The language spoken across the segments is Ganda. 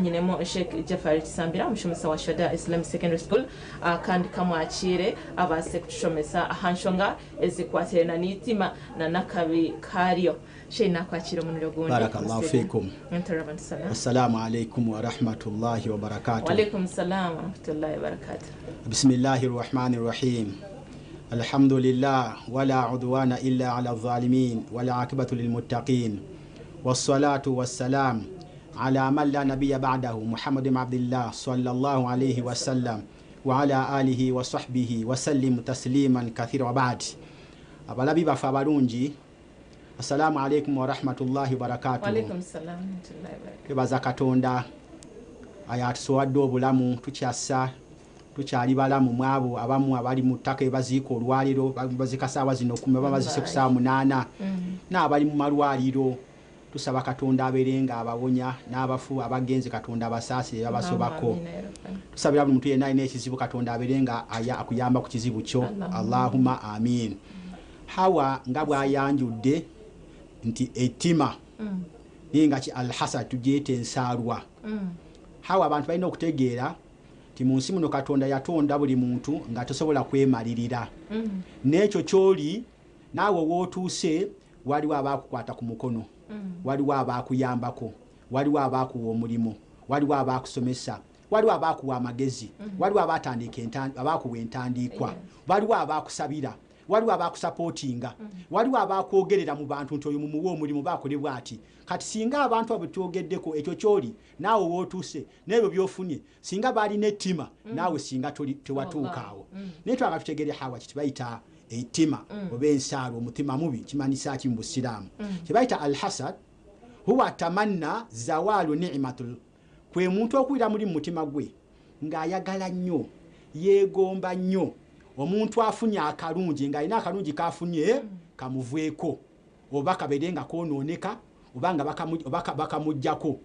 Nyinemo Sheikh Jafari Kisambira, omushomesa wa Shada Islamic Secondary School, kandi kamwakire abaase kutushomesa aha nshonga ezikwatirana n'itima na nakabi karyo. Sheikh, nakwakira omuniro gundi. Barakallahu fikum. Ntarabana. Assalamu alaikum wa rahmatullahi wa barakatuh. Wa alaikum salam wa rahmatullahi wa barakatuh. Bismillahir rahmanir rahim. Alhamdulillah wala udwana illa ala zalimin wala akibatu lilmuttaqin. Wassalatu wassalam ala man la nabiyya ba'dahu Muhammad ibn Abdullah sallallahu alayhi wa sallam wa ala alihi wa sahbihi wa sallim tasliman kathira wa ba'd. Abalabi bafa abalungi, assalamu alaikum wa rahmatullahi wa barakatuh. Wa alaikum salam wa rahmatullahi wa barakatuh. Twebaza Katonda ayatusowadde obulamu, tukyassa tukyali balamu mwabo abamu abali mu ttaka ebaziika olwaliro bazika saawa zino 10 babazise ku saawa 8 n'abali mu malwaliro. Tusaba Katonda abeere nga abawonya n'abafu abagenzi Katonda abasaasire babasobako. Tusabira buli muntu yenna alina ekizibu Katonda abeere nga akuyamba ku kizibu kyo. Allahumma amin. Hawa nga bw'ayanjudde nti ettima naye nga ki alhasad tugyeta ensaalwa. Hawa abantu balina okutegeera nti mu nsi muno Katonda yatonda buli muntu nga tosobola kwemalirira. N'ekyo ky'oli naawe w'otuuse waliwo abaakukwata ku mukono, waliwo abaakuyambako, waliwo abaakuwa omulimu, waliwo abaakusomesa, waliwo abaakuwa amagezi, waliwo abaakuwa entandiikwa, waliwo abaakusabira, waliwo abakusapootinga, waliwo abakwogerera mu bantu nti oyo mumuwe omulimu bakole bw'ati. Kati singa abantu abo twogeddeko ekyo ky'oli naawe w'otuuse n'ebyo by'ofunye, singa baalina ettima naawe singa tewatuuka awo. Naye twagala tutegere Hawa kye bayita ettima oba ensaalo, omutima mubi kimanyisa ki mu Busiraamu. Kye bayita alhasad huwa tamanna zawalu ni'matul, kwe muntu okuwulira muli mu mutima gwe ng'ayagala nnyo, yeegomba nnyo omuntu afunye akalungi ng'alina akalungi kafunye kamuveeko oba kabeere nga koonooneka oba nga bakamuggyako.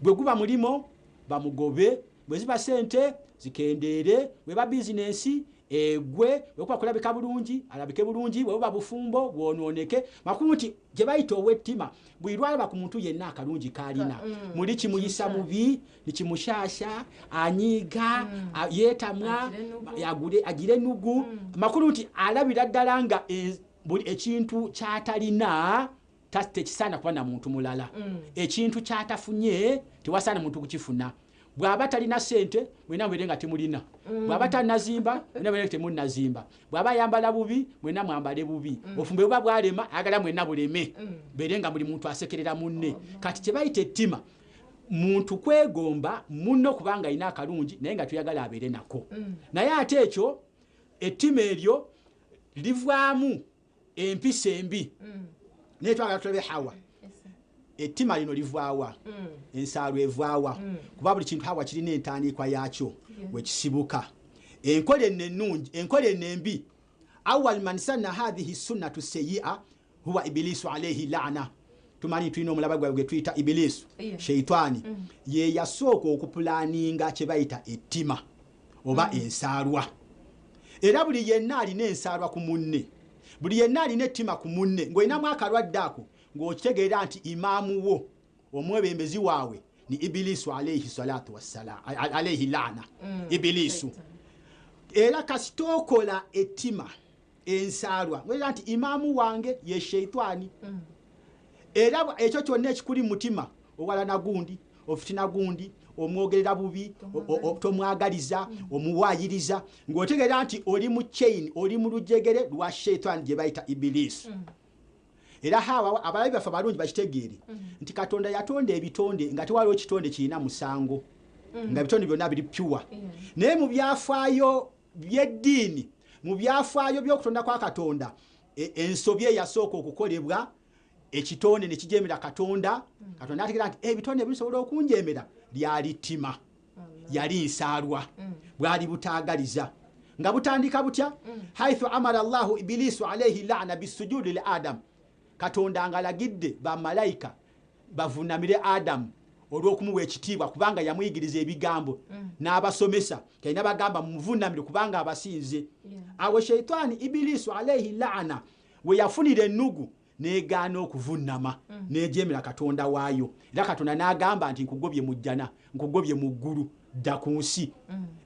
Bwe guba mulimo bamugobe, bwe ziba ssente zikendeere, bwe ba bizinensi egwe, bwe kuba kulabika bulungi alabike bulungi, bwe buba bufumbo bwonooneke. Makulu nti gye bayita ow'ettima buli lwalaba ku muntu yenna akalungi k'alina muli kimuyisa mubi, nikimushaasha, anyiiga, yeetamwa, agira ennugu. Makulu nti alabira ddala nga buli ekintu ky'atalina tekisaana kuba na muntu mulala, ekintu ky'atafunye tewasaana muntu kukifuna. Bw'aba talina ssente mwenna mubeere nga temulina, bw'aba tannazimba mwenna mubeere temunnazimba, bw'aba ayambala bubi mwenna mwambale bubi, obufumbo buba bwalema ayagala mwenna buleme, beere nga buli muntu asekerera munne. Kati kye bayita ettima muntu kwegomba munno kubanga alina akalungi naye nga tuyagala abeere nako. Naye ate ekyo ettima eryo livaamu empisa embi. Naye twagala tulabe Hawa ettima lino livaawa, ensaalo evaawa, kuba buli kintu Hawa kirina entandikwa yaakyo wekisibuka. Enkola eno ennungi, enkola eno embi, awal man sanna hadhihi sunnatu sayyi'a huwa ibilisu alayhi la'na. Tumanyi tulina omulaba gwe gwe tuyita ibilisu, sheitani, ye yasooka okupulaninga kye bayita ettima oba ensaalwa. Era buli yenna alina ensaalwa ku munne, buli yenna alina ettima ku munne, ng'olinamu akalwadde ako ng'okitegeera nti imaamu wo omwebembezi waabwe ni ibilisu alayhi salatu wassalam, alayhi la'na, ibilisu. Era kasita okola ettima ensaalwa ng'otegeera nti imaamu wange ye sheitani. Era ekyo kyonna ekikuli mu mutima owalana gundi, ofitina gundi, omwogerera bubi, tomwagaliza, omuwaayiriza, ng'otegeera nti oli mu chain, oli mu lujegere lwa sheitani gye bayita ibilisu. Era Hawa abalabi baffe abalungi bakitegeere nti Katonda yatonda ebitonde nga tewaliwo kitonde kirina musango, nga ebitonde byonna biri pure. Naye mu byafaayo by'eddiini, mu byafaayo by'okutonda kwa Katonda, ensobi eyasooka okukolebwa ekitonde ne kijemera Katonda, Katonda n'ategeera nti ebitonde bisobola okunjemera, lyali ttima, yali nsaalwa, bwali butaagaliza. Nga butandika butya? Haithu amara Allahu ibilisu alayhi la'na bisujudi li Adam. Katonda ng'alagidde bamalayika bavunamire Adamu olw'okumuwa ekitiibwa kubanga yamuyigiriza ebigambo n'abasomesa, kalina bagamba muvunamire kubanga abasinze. Awo sheitaani ibilisu alayhi la'na we yafunira ennugu negaana okuvunnama nejemera Katonda waayo. Era Katonda n'agamba nti nkugobye mu jjana, nkugobye mu ggulu, dda ku nsi.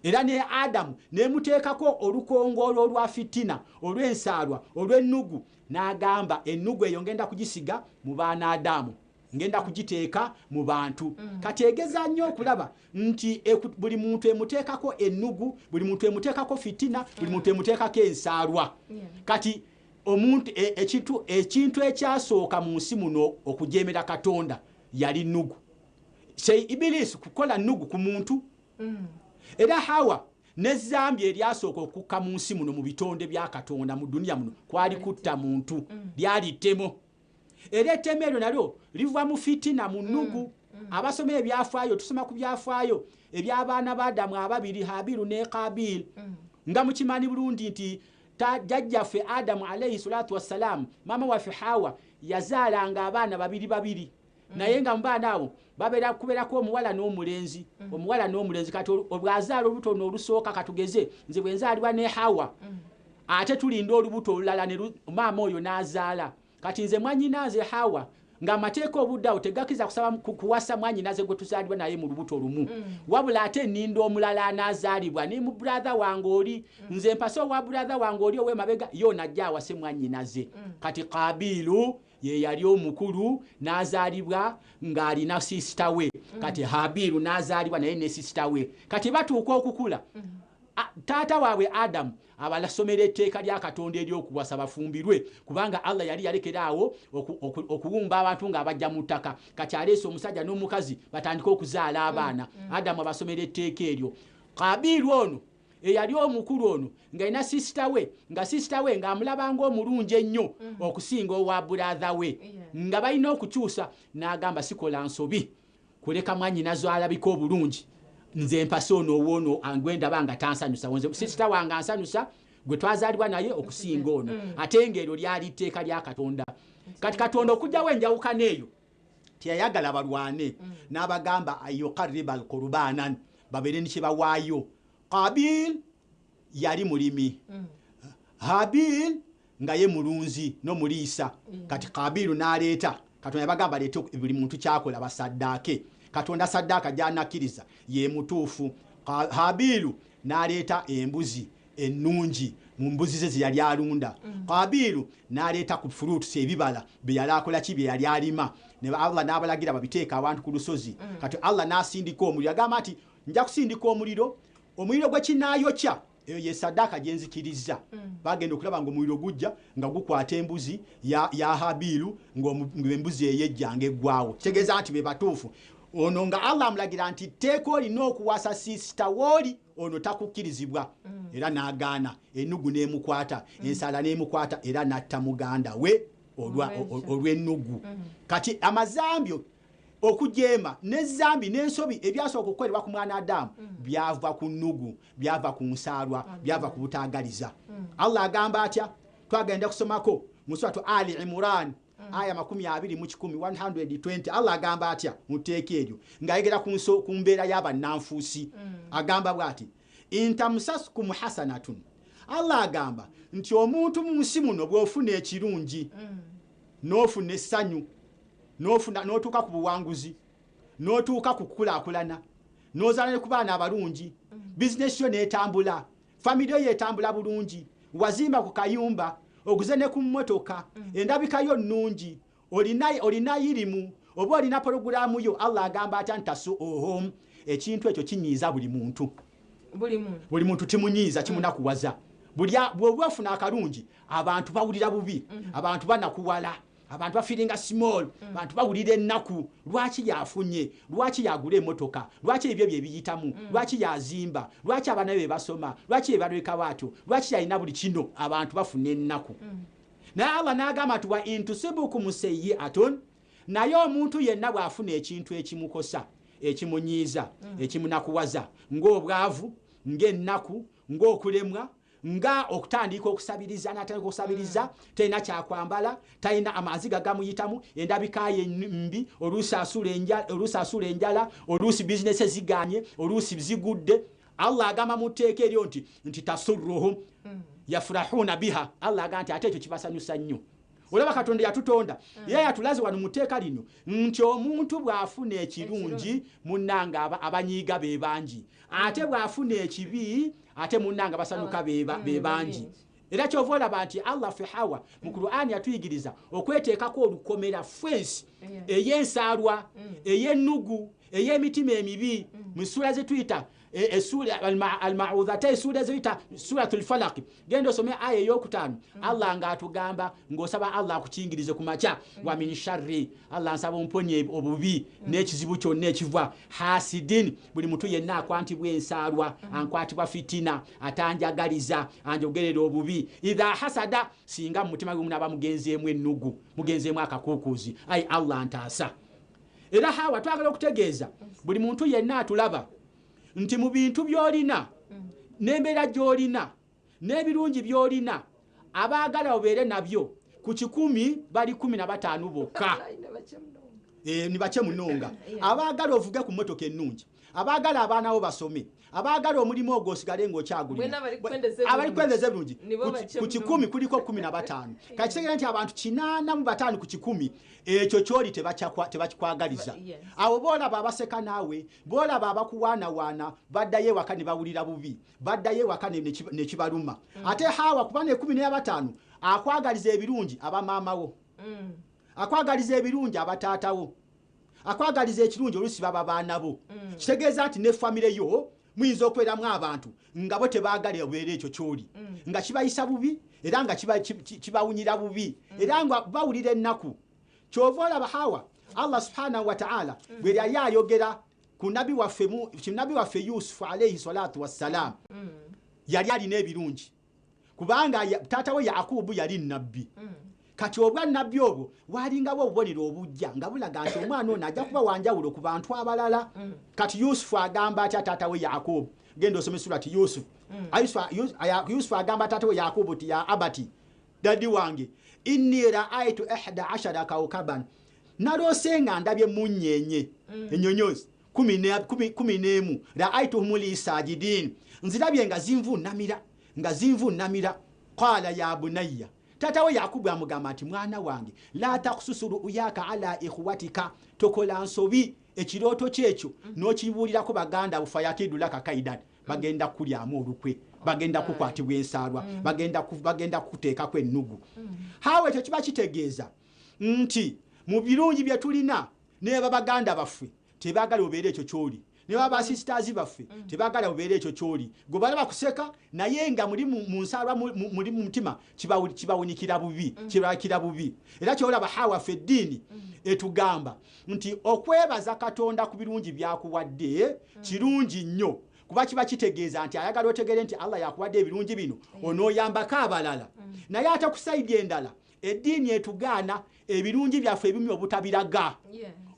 Era ne Adamu nemuteekako olukongoolo olwa fitina, olw'ensaalwa, olw'ennugu, n'agamba ennugu eyo ngenda kugisiga mu baana Adamu, ngenda kugiteeka mu bantu. Kati egeza nnyo okulaba nti buli muntu emuteekako ennugu, buli muntu emuteekako fitina, buli muntu emuteekako ensaalwa. Kati omuntu ekintu ekyasooka mu nsi muno okujemera Katonda yali nnugu. Ibilisi kukola nnugu ku muntu. Era Hawa n'ezzambi eryasooka okukka mu nsi muno mu bitonde bya Katonda mu duniya muno kwali kutta muntu, lyali ttemo. Era ettemo eryo nalyo liva mu fitina, mu nnugu. Abasoma ebyafaayo, tusoma ku byafaayo eby'abaana ba Adamu ababiri, Habiru ne Kabil, nga mukimanyi bulungi nti jjajjaffe Adamu alayhi salatu wassalam, maama waffe Hawa yazaalanga abaana babiri babiri, naye nga mu baana abo babeera kubeerako omuwala n'omulenzi, omuwala n'omulenzi. Kati bw'azaala olubuto luno olusooka, katugeze nze bwe nzaalibwa ne Hawa, ate tulinda olubuto olulala ne maama oyo n'azaala. Kati nze mwannyinaze Hawa, ng'amateeka obudde awo tegakkiriza kusaba kuwasa mwannyinaze gwe tuzaalibwa naye mu lubuto lumu, wabula ate nninda omulala anaazaalibwa ne mu brother wange oli, nze mpase owa brother wange oli ow'emabega, ye najja awase mwannyinaze. Kati Kabilu ye yali omukulu n'azaalibwa ng'alina sister we, kati Habilu n'azaalibwa naye ne sister we. Kati batuuka okukula, taata waabwe Adamu abalasomera etteeka lya Katonda ery'okuwasa bafumbirwe, kubanga Allah yali yalekera awo okuwumba abantu ng'abajja mu ttaka. Kati aleese omusajja n'omukazi batandike okuzaala abaana. Adamu abasomera etteeka eryo. Kabilu ono eyali omukulu ono ng'alina sister we, nga sister we ng'amulaba ng'omulungi ennyo okusinga owa brother we, nga balina okukyusa. N'agamba sikola nsobi kuleka mwannyinaze alabika obulungi, nze mpase ono owoono gwe ndaba nga tansanyusa, nze sister wange ansanyusa gwe twazaalibwa naye okusinga ono. Ate ng'eryo lyali tteeka lya Katonda. Kati Katonda okugyawo enjawukana eyo teyayagala balwane, n'abagamba ayuqarriba alqurbanan, babeere ne kye bawaayo. Kabil yali mulimi, Habil nga ye mulunzi n'omuliisa. Kati Kabilu n'aleeta, Katonda yabagamba aleete buli muntu kyakola basaddaake. Katonda saddaaka gy'anakkiriza ye mutuufu. Habilu n'aleeta embuzi ennungi mu mbuzi ze ze yali alunda. Kabilu n'aleeta ku fruits, ebibala bye yali akola ki, bye yali alima. Ne Allah n'abalagira babiteeka awantu ku lusozi. Kati Allah n'asindika omuliro, agamba nti nja kusindika omuliro, omuliro gwe kinaayokya eyo ye saddaaka gye nzikirizza. Bagenda okulaba ng'omuliro gujja nga gukwata embuzi ya Habilu, ng'embuzi eyejja ng'eggwawo, kitegeeza nti be batuufu. Ono nga Allah amulagira nti tteeka olina okuwasa sister wooli ono takukkirizibwa, era n'agaana, ennugu n'emukwata, ensala n'emukwata, era n'atta muganda we olw'ennugu. Kati amazambyo, okujeema n'ezambi n'ensobi ebyasooka okukolebwa ku mwana Adamu byava ku nnugu, byava ku nsaalwa, byava ku butaagaliza. Allah agamba atya? Twagenda kusomako mu suratu Ali Imran, aya 120, 120. Allah agamba atya mu tteeka eryo ng'ayogera ku mbeera y'abannanfuusi? Agamba bw'ati: intamsaskum hasanatun. Allah agamba nti omuntu mu nsi muno bw'ofuna ekirungi, n'ofuna essanyu, n'otuuka ku buwanguzi, n'otuuka ku kukulaakulana, n'ozaala ne ku baana abalungi, bizinesi yo n'etambula, famire yo yeetambula bulungi, wazimba ku kayumba, oguze ne ku mmotoka, endabika yo nnungi, olina irimu oba olina porogulaamu yo, Allah agamba atya? Ntasu ohom, ekintu ekyo kinyiiza buli muntu. Buli muntu kimunyiiza, kimunakuwaza. Bw'oba ofuna akalungi, abantu bawulira bubi, abantu banakuwala, abantu bafeelinga small, abantu bawulira ennaku. Lwaki yafunye? Lwaki yagula emotoka? Lwaki ebyo bye biyitamu? Lwaki yazimba? Lwaki abaana be basoma? Lwaki yebalweka bwatyo? Lwaki yalina buli kino? Abantu bafuna ennaku. Naye Allah n'agamba nti wa intusibukum sayyi'atun, naye omuntu yenna bw'afuna ekintu ekimukosa, ekimunyiiza, ekimunakuwaza, ng'obwavu, ng'ennaku, ng'okulemwa, nga okutandika okusabiriza, natandika okusabiriza, talina kyakwambala, talina, amaziga gamuyitamu, endabika ye mbi, oluusi asula enjala, oluusi bizinesi ziganye, oluusi zigudde, Allah agamba mu tteeka eryo nti tasurruhum yafurahuna biha. Allah agamba nti ate ekyo kibasanyusa nnyo. Olaba Katonda yatutonda, ye yatulaze wano mu tteeka lino nti omuntu bw'afuna ekirungi munnanga abanyiiga be bangi, ate bw'afuna ekibi ate munnanga basanuka be bangi. Era kyova olaba nti Allah fi Hawa mu Qur'ani yatuyigiriza okweteekako olukomera fence ey'ensaalwa, ey'ennugu, ey'emitima emibi. Mu ssuula ze tuyita al-ma'udhata, essuula ze tuyita Suratul Falaq, genda osome aya eyokutaano. Allah ng'atugamba ng'osaba Allah akukingirize ku makya, wa min sharri, Allah nsaba omponye obubi n'ekizibu kyonna ekiva hasidin, buli muntu yenna akwatibwa ensaalwa, ankwatibwa fitina, atanjagaliza, anjogerera obubi, idha hasada, singa mu mutima gwe munaaba mugenzeemu ennugu, mugenzeemu akakuukuuzi, ayi Allah ntaasa. Era Hawa twagala okutegeeza buli muntu yenna atulaba nti mu bintu by'olina n'embeera gy'olina n'ebirungi by'olina, abaagala obeere nabyo ku 100 bali 15 bokka. Ni bake munonga. Abaagala ovuge ku mmotoka ennungi, abaagala abaana bo basome, abaagala omulimu ogwo osigale ng'okyagulira, abalikwendeza ebirungi ku 100 kuliko 15. Kakitegeera nti abantu 85 ku 100 ekyo kyoli tebakikwagaliza. Abo boolaba abaseka naawe, boolaba abakuwaanawaana, baddayo ewaka ne bawulira bubi, baddayo ewaka ne kibaluma. Ate Hawa kuba ne 15 akwagaliza ebirungi abamaamawo, akwagaliza ebirungi abataatawo, akwagaliza ekirungi oluusi baba baana bo. Kitegeeza nti ne famire yo muyinza okubeeramu abantu nga bo tebaagala obeera ekyo kyoli, nga kibayisa bubi era nga kibawunyira bubi, era nga bawulira ennaku. Kyova olaba Hawa Allah subhanahu wa ta'ala bwe yali ayogera ku nabbi waffe Yusufu alayhi salatu wassalam, yali alina ebirungi kubanga taata we Yakubu yali nabbi. Kati obwa nabbi obwo walingawo obubonero obujja nga bulaga nti omwana ono ajja kuba wanjawulo ku bantu abalala. Kati Yusufu agamba atya taata we Yakubu? Genda osome surati Yusufu. Yusufu agamba taata we Yakubu ti ya abati, dadi wange, inni ra'aytu 11 kawkaban, naloose nga ndabye munnyenye ennyonyozi 11, ra'aytuhum li sajidin, nzirabye nga zinvuunamira, nga zinvuunamira. Qala ya bunayya, taata we Yakubu amugamba nti mwana wange, la takususu ru'yaka ala ikhwatika, tokola nsobi ekirooto kyekyo n'okibuulirako baganda bo, fayakidu laka kaidan, bagenda kulyamu olukwe, bagenda kukwatibwa ensaalwa, bagenda kukuteekako ennugu. Hawa ekyo kiba kitegeeza nti mu birungi bye tulina ne baganda baffe tebaagala obeere ekyo kyoli, ne baba sisters baffe tebaagala obeere ekyo kyoli, gwe balaba kuseka naye nga muli mu nsaalwa, muli mu mutima kibawunikira bubi, kibakira bubi. Era kyolaba Hawa ffe eddiini etugamba nti okwebaza Katonda ku birungi byakuwadde kirungi nnyo, kuba kiba kitegeeza nti ayagala otegere nti Allah yakuwadde ebirungi bino, onooyambako abalala. Naye ate ku sayidi endala eddiini etugaana ebirungi byaffe ebimu obutabiraga,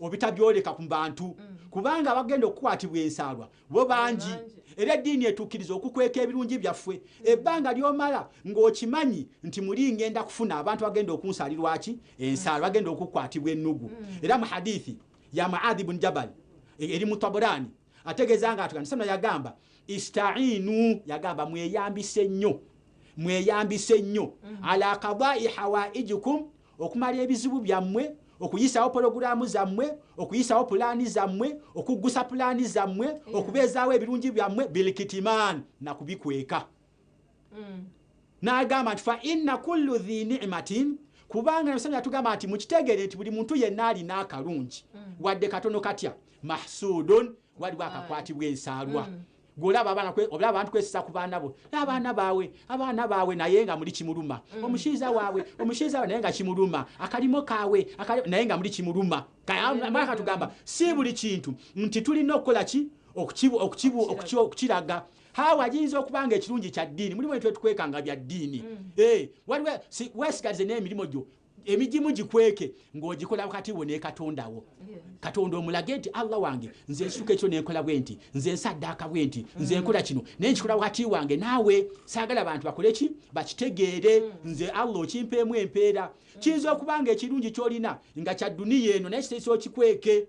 obitabyoleka ku bantu, kubanga bagenda okukwatibwa ensaalwa bo bangi. Era eddiini etukkiriza okukweka ebirungi byaffe ebbanga ly'omala ng'okimanyi nti muli ngenda kufuna abantu bagenda okunsaalirwa ki ensaalwa, bagenda okukwatibwa ennugu. Era mu hadithi ya Muadh ibn Jabal eri mu Tabarani ategeeza nga atugamba, yagamba istainu, yagamba mweyambise nnyo, mweyambise nnyo ala qada'i hawaijikum, okumala ebizibu byammwe, okuyisawo pologulaamu zammwe, okuyisawo pulaani zammwe, okuggusa pulaani zammwe, okubeezaawo ebirungi byammwe bilikitiman, nakubikweka. N'agamba nti fa inna kullu dhi ni'matin, kubanga Nabi yatugamba nti mukitegeere nti buli muntu yenna alina akalungi wadde katono katya, mahsudun, waliwo akakwatibwa ensaalwa. Gwolaba olaba abantu kwesisa ku baana bo, abaana baawe naye nga muli kimuluma, omushiiza waabwe, omushiiza waabwe naye nga kimuluma, akalimo kaawe naye nga muli kimuluma. Amaka tugamba si buli kintu nti tulina okukola ki okukiraga. Hawa ayinza okuba nga ekirungi kya ddiini, mulimu ebintu etukwekanga bya ddiini. Waliwo weesigalize n'emirimu gyo emigimu gikweke ng'ogikola wakati wo ne Katonda wo. Katonda omulage nti Allah wange nze nsituka ekyo nenkola bwe nti, nze nsaddaaka bwe nti, nze nkola kino naye nkikola wakati wange naawe, saagala bantu bakole ki bakitegeere, nze Allah okimpeemu empeera. Kiyinza okuba nga ekirungi ky'olina nga kya dduniya eno naye kiteesa okikweke.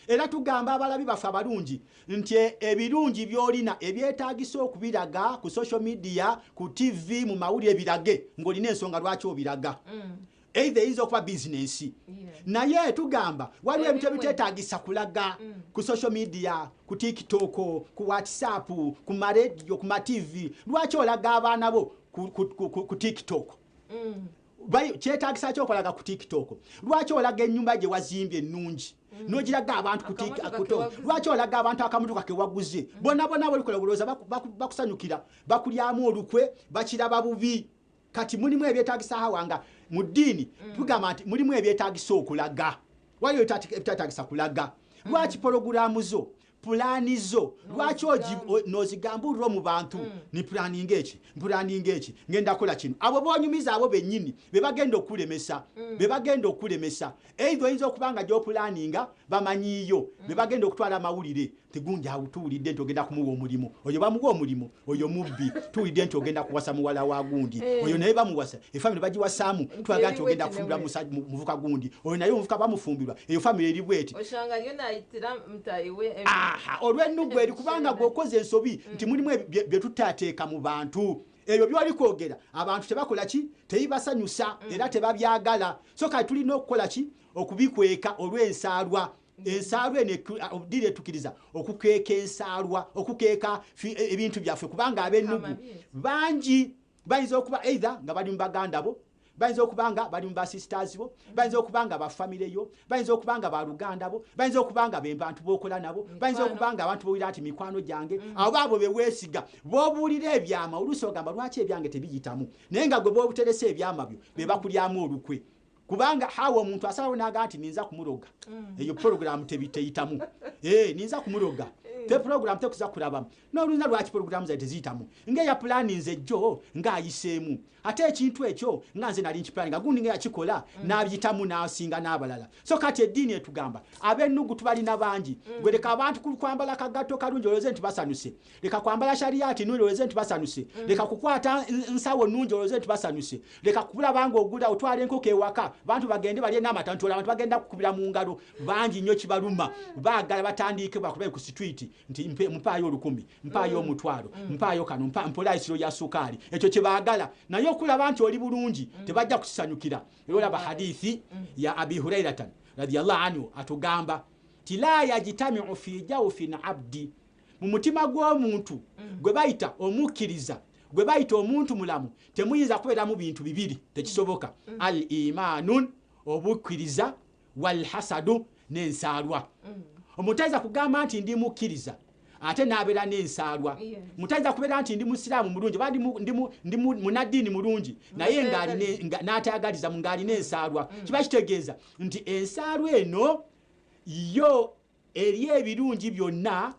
Era tugamba abalabi baffe abalungi nti ebirungi by'olina ebyetaagisa okubiraga ku social media, ku TV, mu mawulire birage ng'olina ensonga lwaki obiraga. Either eyinza okuba bizinensi. Naye tugamba waliwo ebintu ebiteetaagisa kulaga ku social media, ku TikTok, ku WhatsApp, ku maradio, ku matv. Lwaki olaga abaana bo ku TikTok? Kyetaagisa ki okulaga ku TikTok? Lwaki olaga ennyumba gye wazimbye ennungi nogiraga abantu ku TikTok? Lwaki olaga abantu akamotoka ke waguze? Bonna bonna bolikola bulowooza bakusanyukira, bakulyamu olukwe, bakiraba bubi. Kati mulimu ebyetaagisa hawanga mu ddiini. Tugamba nti mulimu ebyetaagisa okulaga, waliwo ebitaagisa kulaga. Lwaki pologulaamu zo, pulaani zo, lwaki nozigambulira mu bantu? Ni pulaninga eki, mpulaninga eki, ngenda kola kino. Abo bonyumiza abo bennyini be bagenda okulemesa, be bagenda okulemesa. Either oyinza okuba nga gy'opulaninga bamanyiiyo, be bagenda okutwala amawulire nti gundi awo tuwulidde nti ogenda kumuwa omulimu, oyo bamuwa omulimu, oyo mubbi. Tuwulidde nti ogenda kuwasa muwala wa gundi, oyo naye bamuwasa, efamire bagiwasaamu. Twaga nti ogenda kufumbirwa muvuka gundi, oyo naye omuvuka bamufumbirwa, eyo famire eri bweti. Olw'ennugu eri kubanga gweokoze ensobi nti mulimu bye tutateeka mu bantu. Ebyo byoli kwogera abantu tebakola ki, tebibasanyusa era tebabyagala. So kati tulina okukola ki? Okubikweka olw'ensaalwa. Ensaalwa eno ddiini etukiriza okukeeka ensaalwa, okukeeka ebintu byaffe, kubanga ab'ennugu bangi bayinza okuba either nga bali mu baganda bo, bayinza okuba nga bali mu basisters bo, bayinza okuba nga bafamire yo, bayinza okuba nga baluganda bo, bayinza okuba nga be bantu b'okola nabo, bayinza okuba nga abantu b'owulira nti mikwano gyange. Abo abo be weesiga, b'obuulira ebyama. Oluusi ogamba lwaki ebyange tebiyitamu, naye nga gwe b'obuteresa ebyama byo be bakulyamu olukwe. Kubanga hawa omuntu asalawo n'agamba nti ninza kumuloga, eyo porogulaamu teyitamu. Ninza kumuloga, te porogulaamu tekuza kulabamu. N'olunza lwaki porogulaamu zaye teziyitamu, ng'eya pulaani nze jjo ng'ayiseemu, ate ekintu ekyo nga nze nali nkipulaani nga gundi ng'eyakikola n'abiyitamu n'asinga n'abalala. So kati eddiini etugamba ab'ennugu tubalina bangi. Gwe leka abantu kwambala kagatto kalungi olowooze nti basanyuse, leka kwambala shariati nnungi olowooze nti basanyuse, leka kukwata nsawo nnungi olowooze nti basanyuse, leka kulaba ng'ogula otwala enkoko ewaka bantu bagende balye n'amata nti abantu bagenda kukubira mu ngalo. Bangi nnyo kibaluma, baagala batandike bakube ku street nti mpaayo 1000, mpaayo 50, mpaayo kano, mpola ekiro ya sukaali. Ekyo kye baagala, naye okulaba nti oli bulungi tebajja kusanyukira. Era olaba hadithi ya Abi Hurairata radiyallahu anhu atugamba ti la yajtamiu fi jawfin abdi, mu mutima gw'omuntu gwe bayita omukkiriza, gwe bayita omuntu mulamu, temuyinza kubeeramu bintu bibiri, tekisoboka. Al imanun, obukkiriza, wal hasadu, n'ensaalwa. Omuntu ayinza kugamba nti ndi mukkiriza ate n'abeera n'ensaalwa. Omuntu ayinza kubeera nti ndi musiraamu mulungi oba ndi munaddiini mulungi, naye n'atayagaliza ng'alina ensaalwa. Kiba kitegeeza nti ensaalwa eno yo eri ebirungi byonna,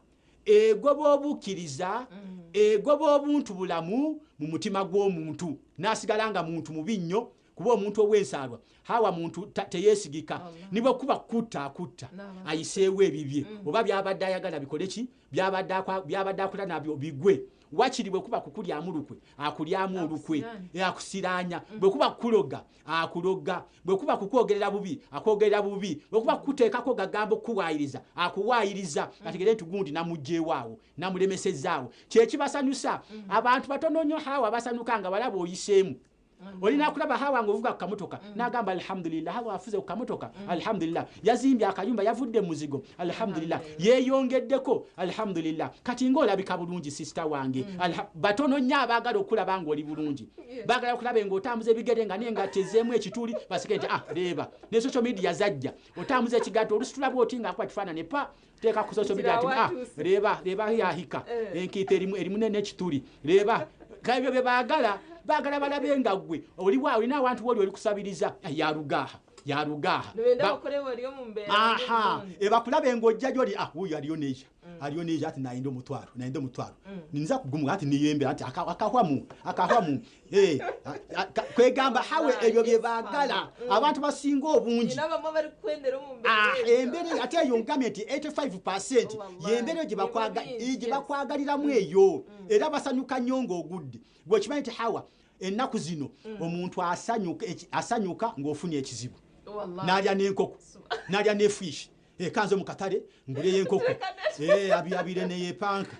egoba obukkiriza, egoba obuntu bulamu mu mutima gw'omuntu, n'asigala nga muntu mubi nnyo. Kuba omuntu ow'ensaalwa hawa muntu teyeesigika, ne bwe kuba kutta akutta, ayiseewo ebibye oba byabadde ayagala bikole ki, byabadde akola nabyo bigwe. Wakiri bwe kuba kukulyamu lukwe akulyamu olukwe, akusiraanya. Bwe kuba kukuloga akuloga, bwe kuba kukwogerera bubi akwogerera bubi, bwe kuba kukuteekako gagambo kukuwaayiriza akuwaayiriza. Ategere nti gundi namuggyeewaawo, namulemesezaawo. Kyekibasanyusa abantu batono nnyo hawa basanyuka nga balaba oyiseemu. Olina kulaba hawa ng'ovuga ku kamotoka n'agamba alhamdulillah, hawa afuze ku kamotoka alhamdulillah, yazimbye akayumba, yavudde mu muzigo alhamdulillah, yeeyongeddeko alhamdulillah, kati ng'olabika bulungi sisita wange. Batono nnyo abaagala okulaba ng'oli bulungi, baagala okulaba ng'otambuza ebigere nga n'engatto ezzeemu ekituli, baseke nti ah leeba ne social media zajja, otambuza ekigatto olusitula bw'oti ng'akuba kifaanane pa teeka ku social media nti ah leeba leeba yahika enkiito erimu n'ekituli leeba. Ebyo bye baagala, baagala balabe nga ggwe oliwa, olina awantu woli oli kusabiriza, yalugaaha yalugaaha. Aha, ebakulabe ng'ojja gy'oli, ah wuuyo aliyo neija, aliyo neija ati nayinda omutwalo, nayinda omutwalo, ninza kugumuka ati niyembera ati akahwamu akahwamu. Kwegamba hawe ebyo bye baagala abantu basinga obungi. Embeera ate eyo ngambye nti 85% y'embeera gye bakwagaliramu eyo, era basanyuka nnyo ng'ogudde. Gwe okimanyi nti hawa ennaku zino omuntu asanyuka ng'ofunye ekizibu, n'alya n'enkoko, n'alya ne fish. Kanze mu katale nguleyo enkoko abire neyepanka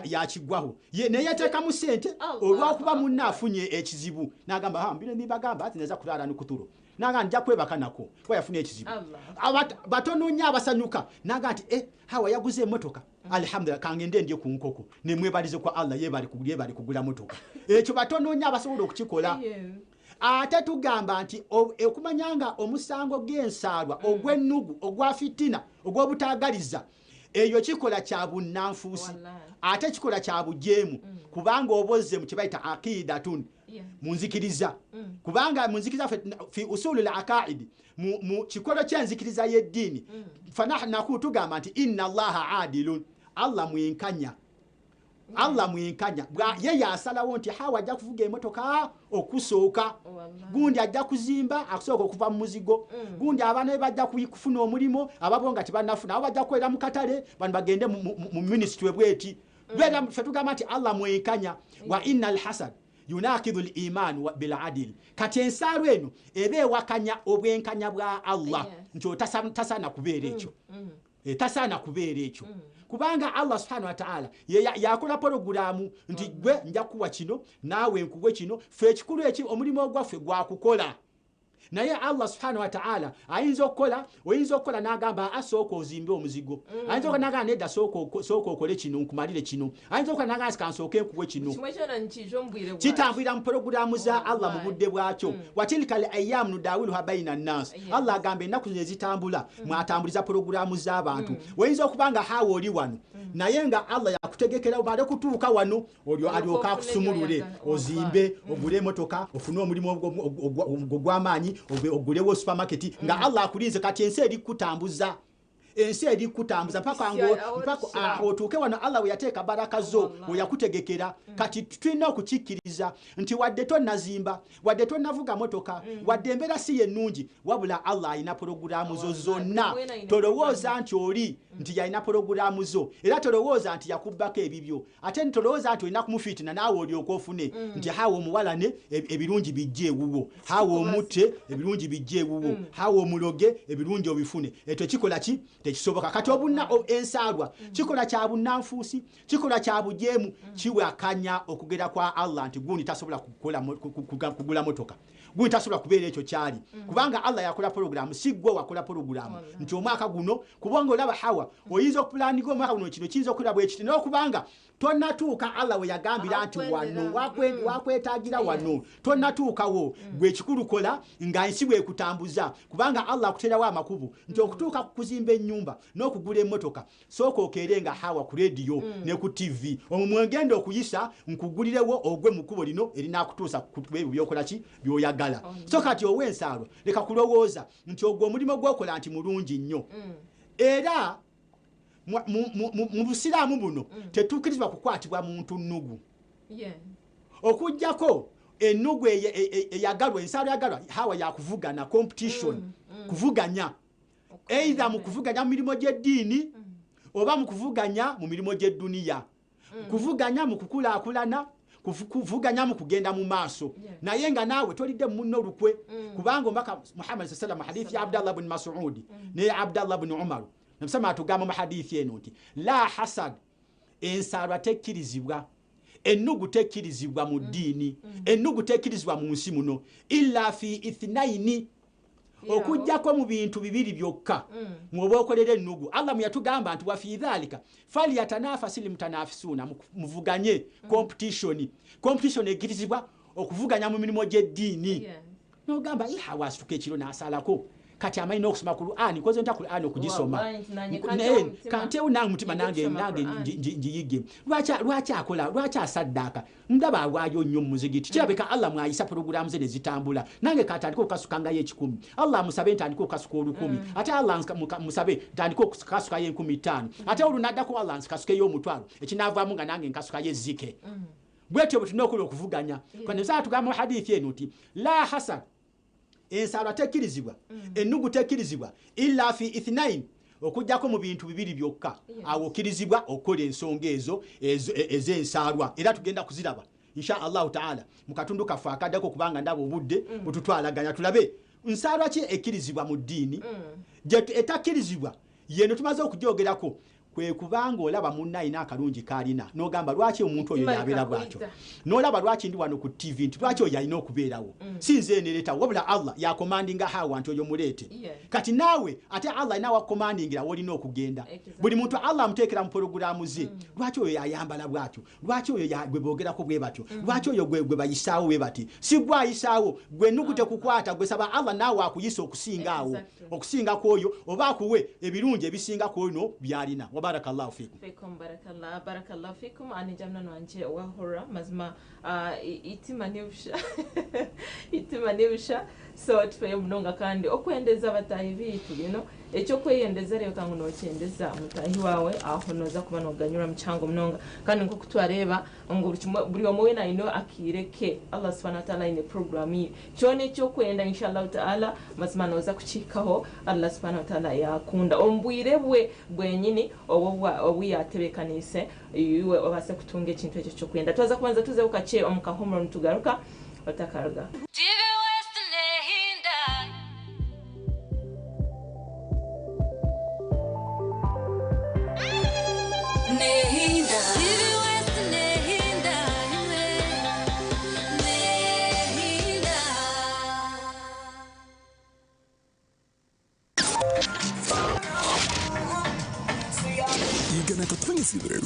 yakigwaho neyeteekamu sente olwakuba munne afunye ekizibu n'agamba mbire nibagamba ati neza kulaala n'okuturo naga nja kwebaka nako kuba yafunye ekizibu. Batono nnyo abasanyuka naga nti hawa yaguze emmotoka, alhamdulillah kangende ndye ku nkoko nemwebalize kwa Allah yebali kugula motoka. Ekyo batono nnyo abasobola okukikola. Ate tugamba nti okumanyanga omusango g'ensaalwa ogw'ennugu ogwa fitina ogw'obutaagaliza eyo kikola kya bunnanfuusi ate kikola kya bujeemu kubanga obozze mu kye bayita aqidatun munzikiriza kubanga munzikiriza fi usulul aqaid mu kikolo ky'enzikiriza y'eddiini fanahna tugamba nti inna Allaha adilun, Allah mwenkanya. Allah mwenkanya ye yasalawo nti hawa ajja kuvuga emmotoka okusooka, gundi ajja kuzimba akusooka okuva mu muzigo, gundi abaana be bajja kufuna omulimu ababo nga tebannafuna, abo bajja kukolera mu katale bano bagende mu ministry bweti. Ffe tugamba nti Allah mwenkanya wa inna alhasad yunakidu al-iman bil adil. Kati ensaalwa eno eba ewakanya obwenkanya bwa Allah nti tasaana kubeera ekyo, tasaana kubeera ekyo kubanga Allah subhanahu wa ta'ala yakola porogulamu nti gwe nja kuwa kino naawe nkuwe kino, ffe ekikulu eki omulimu ogwaffe gwakukola. Naye Allah subhanahu wa ta'ala ayinza okukola, oyinza okukola n'agamba asooka ozimbe omuzigo, ayinza okukola n'agamba nedda sooka okole kino nkumalire kino, ayinza okukola n'agamba kansooke nkuwe kino. Kitambulira mu porogulamu za Allah mu budde bwakyo. Watilka al-ayyamu nudawiluha bayina nnas, Allah agamba ennaku zino ezitambula mwatambuliza porogulamu z'abantu. Oyinza okuba nga hawa oli wano naye nga Allah yakutegekera omale kutuuka wano olyo alyoka akusumulule ozimbe ogule emotoka ofune omulimu ogw'amaanyi ogulewo supermarket nga Allah akulinze. Kati ensi eri kutambuza, ensi eri kutambuza mpaka otuuke wano Allah we yateeka baraka zo we yakutegekera. Kati tulina okukikkiriza nti wadde tonnazimba, wadde tonnavuga motoka, wadde embeera si yennungi, wabula Allah alina porogulaamu zo zonna. Tolowooza nti oli nti yalina porogulaamu zo, era tolowooza nti yakubbako ebibyo, ate tolowooza nti olina kumufiitina naawe olyoka ofune nti hawa omuwalane ebirungi bijje ewuwo, hawa omutte ebirungi bijje ewuwo, hawa omuloge ebirungi obifune. Ekyo kikola ki? Tekisoboka. Kati ensaalwa kikola kya bunnanfuusi, kikola kya bujeemu, kiwakanya okugera kwa Allah nti gundi tasobola kugula motoka, gundi tasobola kubeera ekyo kyali, kubanga Allah yakola porogulamu, si ggwe wakola porogulamu nti omwaka guno. Kubanga olaba hawa oyinza okupulaninga omwaka guno kino kiyinza okukola bwe kiti, naye okubanga tonnatuuka Allah we yagambira nti wano wakwetaagira wano tonnatuukawo, gwe ekikulu kola nga ensi bwekutambuza, kubanga Allah akuteerawo amakubo nti okutuuka ku kuzimba ennyumba n'okugula emmotoka sooka okeere nga hawa ku rediyo ne ku TV omwo mwengenda okuyisa nkugulirewo ogwe mu kkubo lino erinaakutuusa ku byokola ki by'oyagala. So kati ow'ensaalwa leka kulowooza nti ogwo omulimu gw'okola nti mulungi nnyo. Era mu busiraamu buno tetukkirizibwa kukwatibwa muntu nnugu okuggyako ennugu eyagalwa, ensaalwa eyagalwa hawa yakuvugana competition, kuvuganya either mu kuvuganya mu mirimu gy'eddiini oba mu kuvuganya mu mirimu gy'edduniya, kuvuganya mu kukulaakulana, kuvuganya mu kugenda mu maaso, naye nga naawe tolidde munno olukwe. Kubanga omubaka Muhammad sallallahu alaihi wasallam hadithi ya Abdallah bin Mas'ud ne Abdallah bin Umar namusama atugamba mu hadithi eno nti la hasad, ensaalwa tekkirizibwa, ennugu tekkirizibwa mu ddiini, ennugu tekkirizibwa mu nsi muno, illa fi ithnaini, okuggyako mu bintu bibiri byokka mwoba okolera ennugu. Allah muyatugamba nti wa fi dhalika falyatanafasi limtanafisuna, muvuganye competition. Competition ekkirizibwa okuvuganya mu mirimu gy'eddiini. Nogamba hawa asituka ekiro n'asalako kati amanyi n'okusoma Qur'ani, nkoze nta Qur'ani okugisoma kanteewo nange mutima nange ngiyige. Lwaki akola, lwaki asaddaaka, ndaba awaayo nnyo mu muzigiti, kirabika Allah mwayisa porogulaamu ze ne zitambula, nange katandike okukasukangayo 1,000, Allah musabe ntandike okukasuka 1,000, ate Allah musabe ntandike okukasukayo 5,000, ate olunaddako Allah nsikasukeyo 500, ekinaavaamu nga nange nkasukayo ezzike. Bwetyo bwe tulina okukola okuvuganya. Kanisa tugamba mu hadithi eno nti la hasad, ensaalwa tekkirizibwa, ennugu tekkirizibwa illa fi ithnain, okuggyako mu bintu bibiri byokka awo okkirizibwa okukola ensonga ezo ez'ensaalwa. Era tugenda kuziraba insha Allahu taala mu katundu kaffe akaddako, kubanga ndaba obudde bututwalaganya. Tulabe Nsaalwa ki ekkirizibwa mu ddiini? Etakkirizibwa yeno tumaze okugyogerako, kwe kubanga olaba munna alina akalungi k'alina n'ogamba lwaki omuntu oyo yabeera bw'atyo, n'olaba lwaki ndi wano ku TV nti lwaki oyo alina okubeerawo, si nze nereetawo, wabula Allah yakomandinga Hawa nti oyo muleete. Kati naawe ate Allah alina wakomandingira w'olina okugenda. Buli muntu Allah amuteekera mu pologulaamu ze. Lwaki oyo yayambala bw'atyo? Lwaki oyo gwe boogerako bwe batyo? Lwaki oyo gwe bayisaawo bwe bati? Si gwe ayisaawo, gwe ennugu tekukwata, gwe saba Allah naawe akuyise okusinga awo, okusinga ku oyo, oba akuwe ebirungi ebisinga ku ono by'alina. Barakallahu fikum. Fikum barakallah, barakallahu fikum. Ani jamna nwanje wahura mazima itima nibusha itima nibusha. So tufeyo munonga kandi okwendeza abatahi bitu, you know, ekyo kweyendeza rero kangu nokyendeza mutahi wawe aho noza kuba noganyura muchango munonga. Kandi nko kutwareba ngo buri omwe wena ino akireke Allah subhanahu wa ta'ala ine program yi kyone ekyo kwenda inshallah ta'ala mazima noza kuchikaho Allah subhanahu wa ta'ala yakunda ombwire bwe bwenyini obu yatebekanise iwe obase kutunga ekintu ekyo kyo kwenda. Twaza kubanza tuze ukache omukahumuro ntugaruka otakaruga.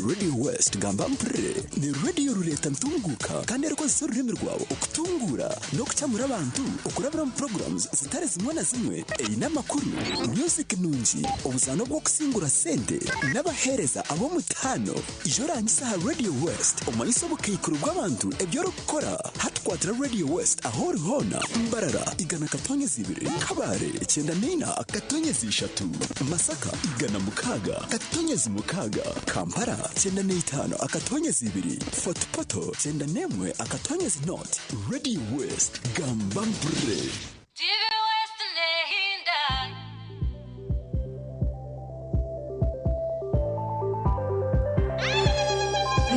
Radio West gamba mpre ni radio ruleta ntunguka kandi ariko ururimi rwawe ukutungura no kucyamura abantu ukurabira mu programs zitari zimwe na zimwe n'amakuru music nungi ubuzano bwo kusingura sente n'abahereza abo mutano ijorangisa ha Radio West umanyisa bukikuru bw'abantu ebyo rukora hatwatira Radio West aho rihona Mbarara igana 2 Kabare 94 3 Masaka igana 6 6 Kampala 95 2 Fort Portal 91 0. Radio West gamba mpre. TV West nehinda.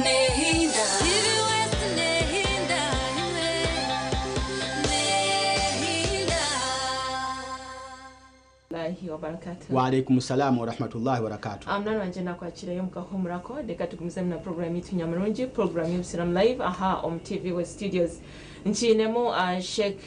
Nehinda. TV West nehinda. Nehinda. Wa alaikum salam wa rahmatullahi wa barakatuh. Amnano wanje nakwakirayo mukahumurako reka tugumize na program yitu Nyamurungi, program y'Obusiramu Live aha om TV West Studios. Nchinemo Sheikh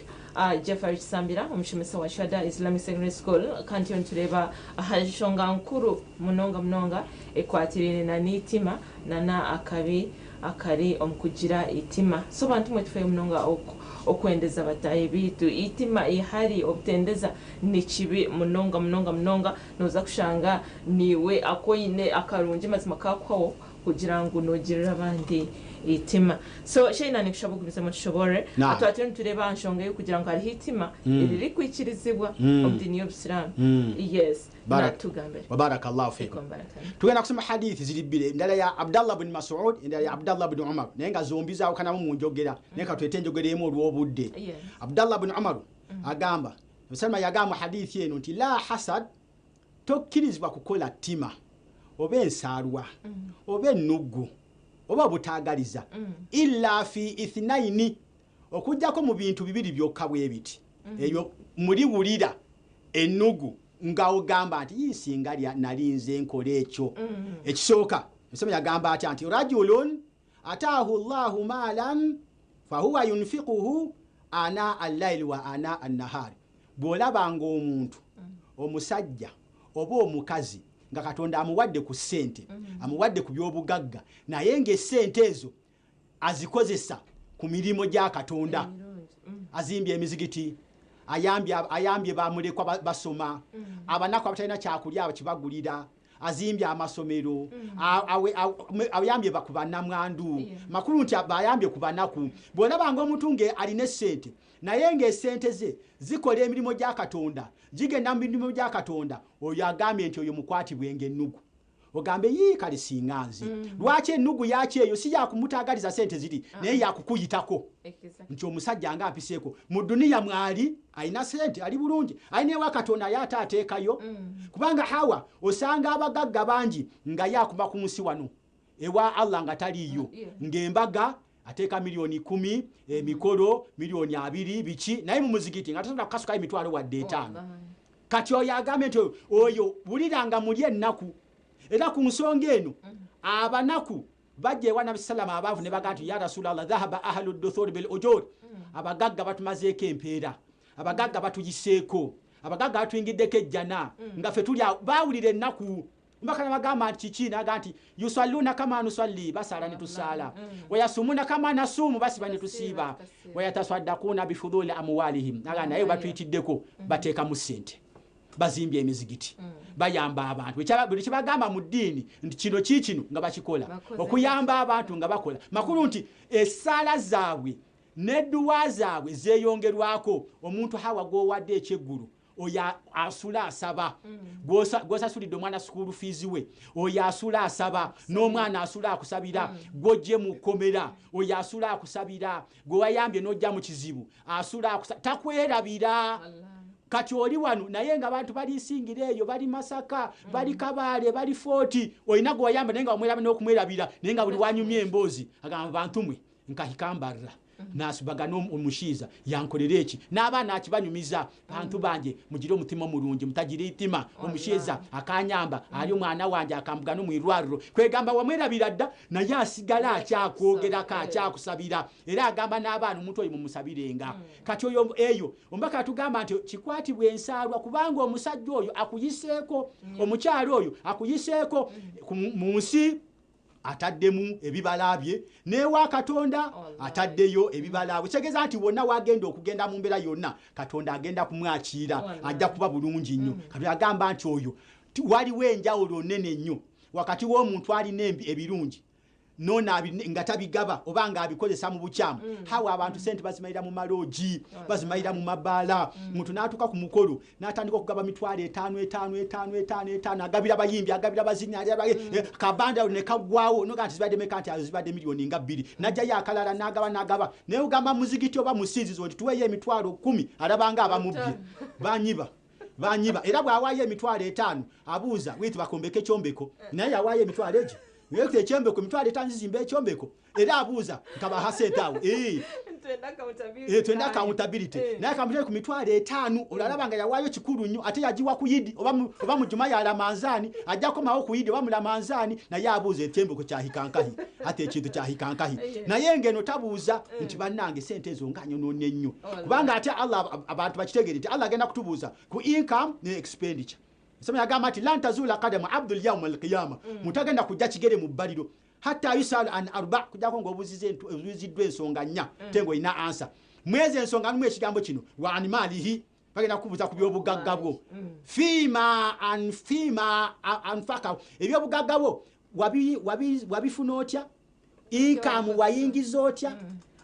Jafari Kisambira omushomesa wa Shada Islamic Secondary School kandi ntureba ahashonga nkuru munonga munonga ekwatirine na nitima nana akabi akari omukugira itima. So bantu mwe tufeyo munonga okwendeza batayi bitu itima ihari obutendeza ni kibi munonga munonga munonga noza kushanga niwe akoine akarungi mazima kakwawo kugira ngo nogirira abandi itima. So shayina nikushabuka kubisema tushobore atwatire tureba nshonga yo kugira ngo hari itima iriri kwikirizibwa omudini y'Obusiramu. Yes, natugambe. Wa barakallahu fikum. Tugenda kusoma hadithi ziri bbiri, endala ya Abdallah bin Mas'ud, endala ya Abdallah bin Umar, naye nga zombi zaawukanamu mu njogera, naye ka twete enjogera emu olw'obudde. Abdallah bin Umar agamba, Musalma yagamba hadithi eno nti la hasad, tokkirizibwa kukola ttima oba ensaalwa oba ennugu oba butaagaliza illa fi ithnaini, okujjako mu bintu bibiri byokka bwe biti. Ebyo muliwulira ennugu nga ogamba nti yisinga nali nze nkola ekyo. Ekisooka Musalma yagamba atya nti rajulun ataahu Allahu maalan fahuwa yunfiquhu ana al-layli wa ana an-nahari. Bw'olabanga omuntu omusajja oba omukazi nga Katonda amuwadde ku ssente, amuwadde ku by'obugagga, naye ng'essente ezo azikozesa ku mirimu gya Katonda, azimbye emizigiti, ayambye bamulekwa basoma, abanaku abatalina kyakulya bakibagulira, azimbye amasomero, ayambye ku bannamwandu, makulu nti bayambye ku banaku. Bw'olabanga omuntu ng'alina essente naye ng'essente ze zikola emirimu gya Katonda, gigenda mu mirimu gya Katonda, oyo agambye nti oyo mukwatibwenga ennugu. Ogambe yii kale singa nze. Lwaki ennugu yaki eyo si yakumutaagaliza ssente ziri, naye yakukuyitako. Nti omusajja nga ampiseeko mu duniya mwali alina ssente, ali bulungi, alina ewa Katonda ye ate ateekayo. Kubanga Hawa osanga abagagga bangi nga yakuma ku nsi wano ewa Allah nga taliiyo, ng'embaga Ateeka 10,000,000 emikolo 20,000,000 biki naye mu muzigiti nga tasobola kukasukayo emitwalo wadde 5. Kati oyo agambye nti oyo buliranga muli ennaku. Era ku nsonga eno abanaku bajja ewa Nabbi sallama abaavu ne bagamba nti ya Rasulallah dhahaba ahlu duthur bil ujur, abagagga batumazeeko empeera, abagagga batuyiseeko, abagagga batuyingiddeko ejjana nga ffe tuli baawulira ennaku. Mbaka bagamba nti kiki? N'agamba nti yusalluna kama nusalli, basaala ne tusaala, wayasumuna kama nasumu, basiba ne tusiiba, wayatasaddaquna bifuduli amwalihim. N'agamba naye batuyitiddeko bateekamu ssente, bazimbye emizigiti, bayamba abantu. Buli kyebagamba mu ddiini nti kino kiikino nga bakikola, okuyamba abantu nga bakola. Makulu nti essaala zaabwe n'edduwa zaabwe zeeyongerwako. Omuntu hawa gw'owadde ekyeggulu oyo asula asaba, gw'osasulidde omwana school fees we oyo asula asaba, n'omwana asula akusabira, gw'ojje mu kkomera oyo asula akusabira, gwe wayambye n'ojja mu kizibu asula akusabira, takwerabira. Kati oli wano naye nga abantu balisingira eyo, bali Masaka, bali Kabale, bali Foti, olina gwe wayamba naye nga wamwerabira n'okumwerabira, naye nga buli wanyumya emboozi agamba bantu mwe nkahikambarra nasibagana omushiiza yankolera eki, n'abaana akibanyumiza bantu banje mugire omutima omulungi, mutagira itima, omushiiza akanyamba ali omwana wanje akambugana omwirwariro. Kwegamba wamwerabira dda naye asigala akyakwogerako, akyakusabira, era agamba n'abaana omuntu oyo mumusabirenga. Kati oyo eyo omubaka atugamba nti kikwatibwa ensaalwa, kubanga omusajja oyo akuyiseeko, omukyala oyo akuyiseeko mu nsi ataddemu ebibala bye, n'ewa Katonda ataddeyo ebibala bye. Kitegeeza nti wonna wagenda okugenda mu mbeera yonna Katonda agenda kumwakiira, ajja kuba bulungi nnyo. Katonda agamba nti oyo waliwo enjawulo nnene nnyo wakati w'omuntu alina ebirungi nona nga tabigaba oba nga abikozesa mu bukyamu. Hawa abantu sente bazimalira mu maloogi, bazimalira mu mabaala. Omuntu n'atuuka ku mukolo n'atandika okugaba 5,000 5 5 5 5 5, agabira bayimbi, agabira bazinyi, kabanda ne kaggwawo noga nti zibadde meka, nti zibadde 2,000,000, n'ajjayo akalala n'agaba n'agaba. Naye ogamba muzigiti oba musinzizo nti tuweeyo 10,000, alabanga abamubbye banyiba banyiba. Era bw'awaayo 5,000 abuuza wiitu bakombeke ekyombeko, naye awaayo 50,000 egyo Mwekute ekyombeko 5,000 zizimba ekyombeko, era abuuza nkabaha ssente awo. Twenda accountability. Naye akamutera ku 5,000 olalaba nga yawaayo kikulu nnyo, ate yagiwa ku Yidi oba mu Juma ya Ramanzani, ajja komawo ku Yidi oba mu Ramanzani, naye abuuza ekyombeko kyahikankahi, ate ekintu kyahikankahi. Naye ngeno tabuuza nti bannange ssente ezo nga nyonoonye nnyo, kubanga ate Allah abantu bakitegeere nti Allah agenda kutubuuza ku income ne expenditure. Sema yagamba nti lan tazula qadamu abdul yawm alqiyama, mutagenda kujja kigere mu bbaliro hatta yusal an arba, kujjako ng'obuuziddwa ensonga 4 tengo ina answer. Mwezi ensonga numu ekigambo kino wa animalihi, bagenda kubuuza ku byobugagga bwo, fima an fima anfaka, ebyobugagga bwo wabifuna otya, income wayingiza otya,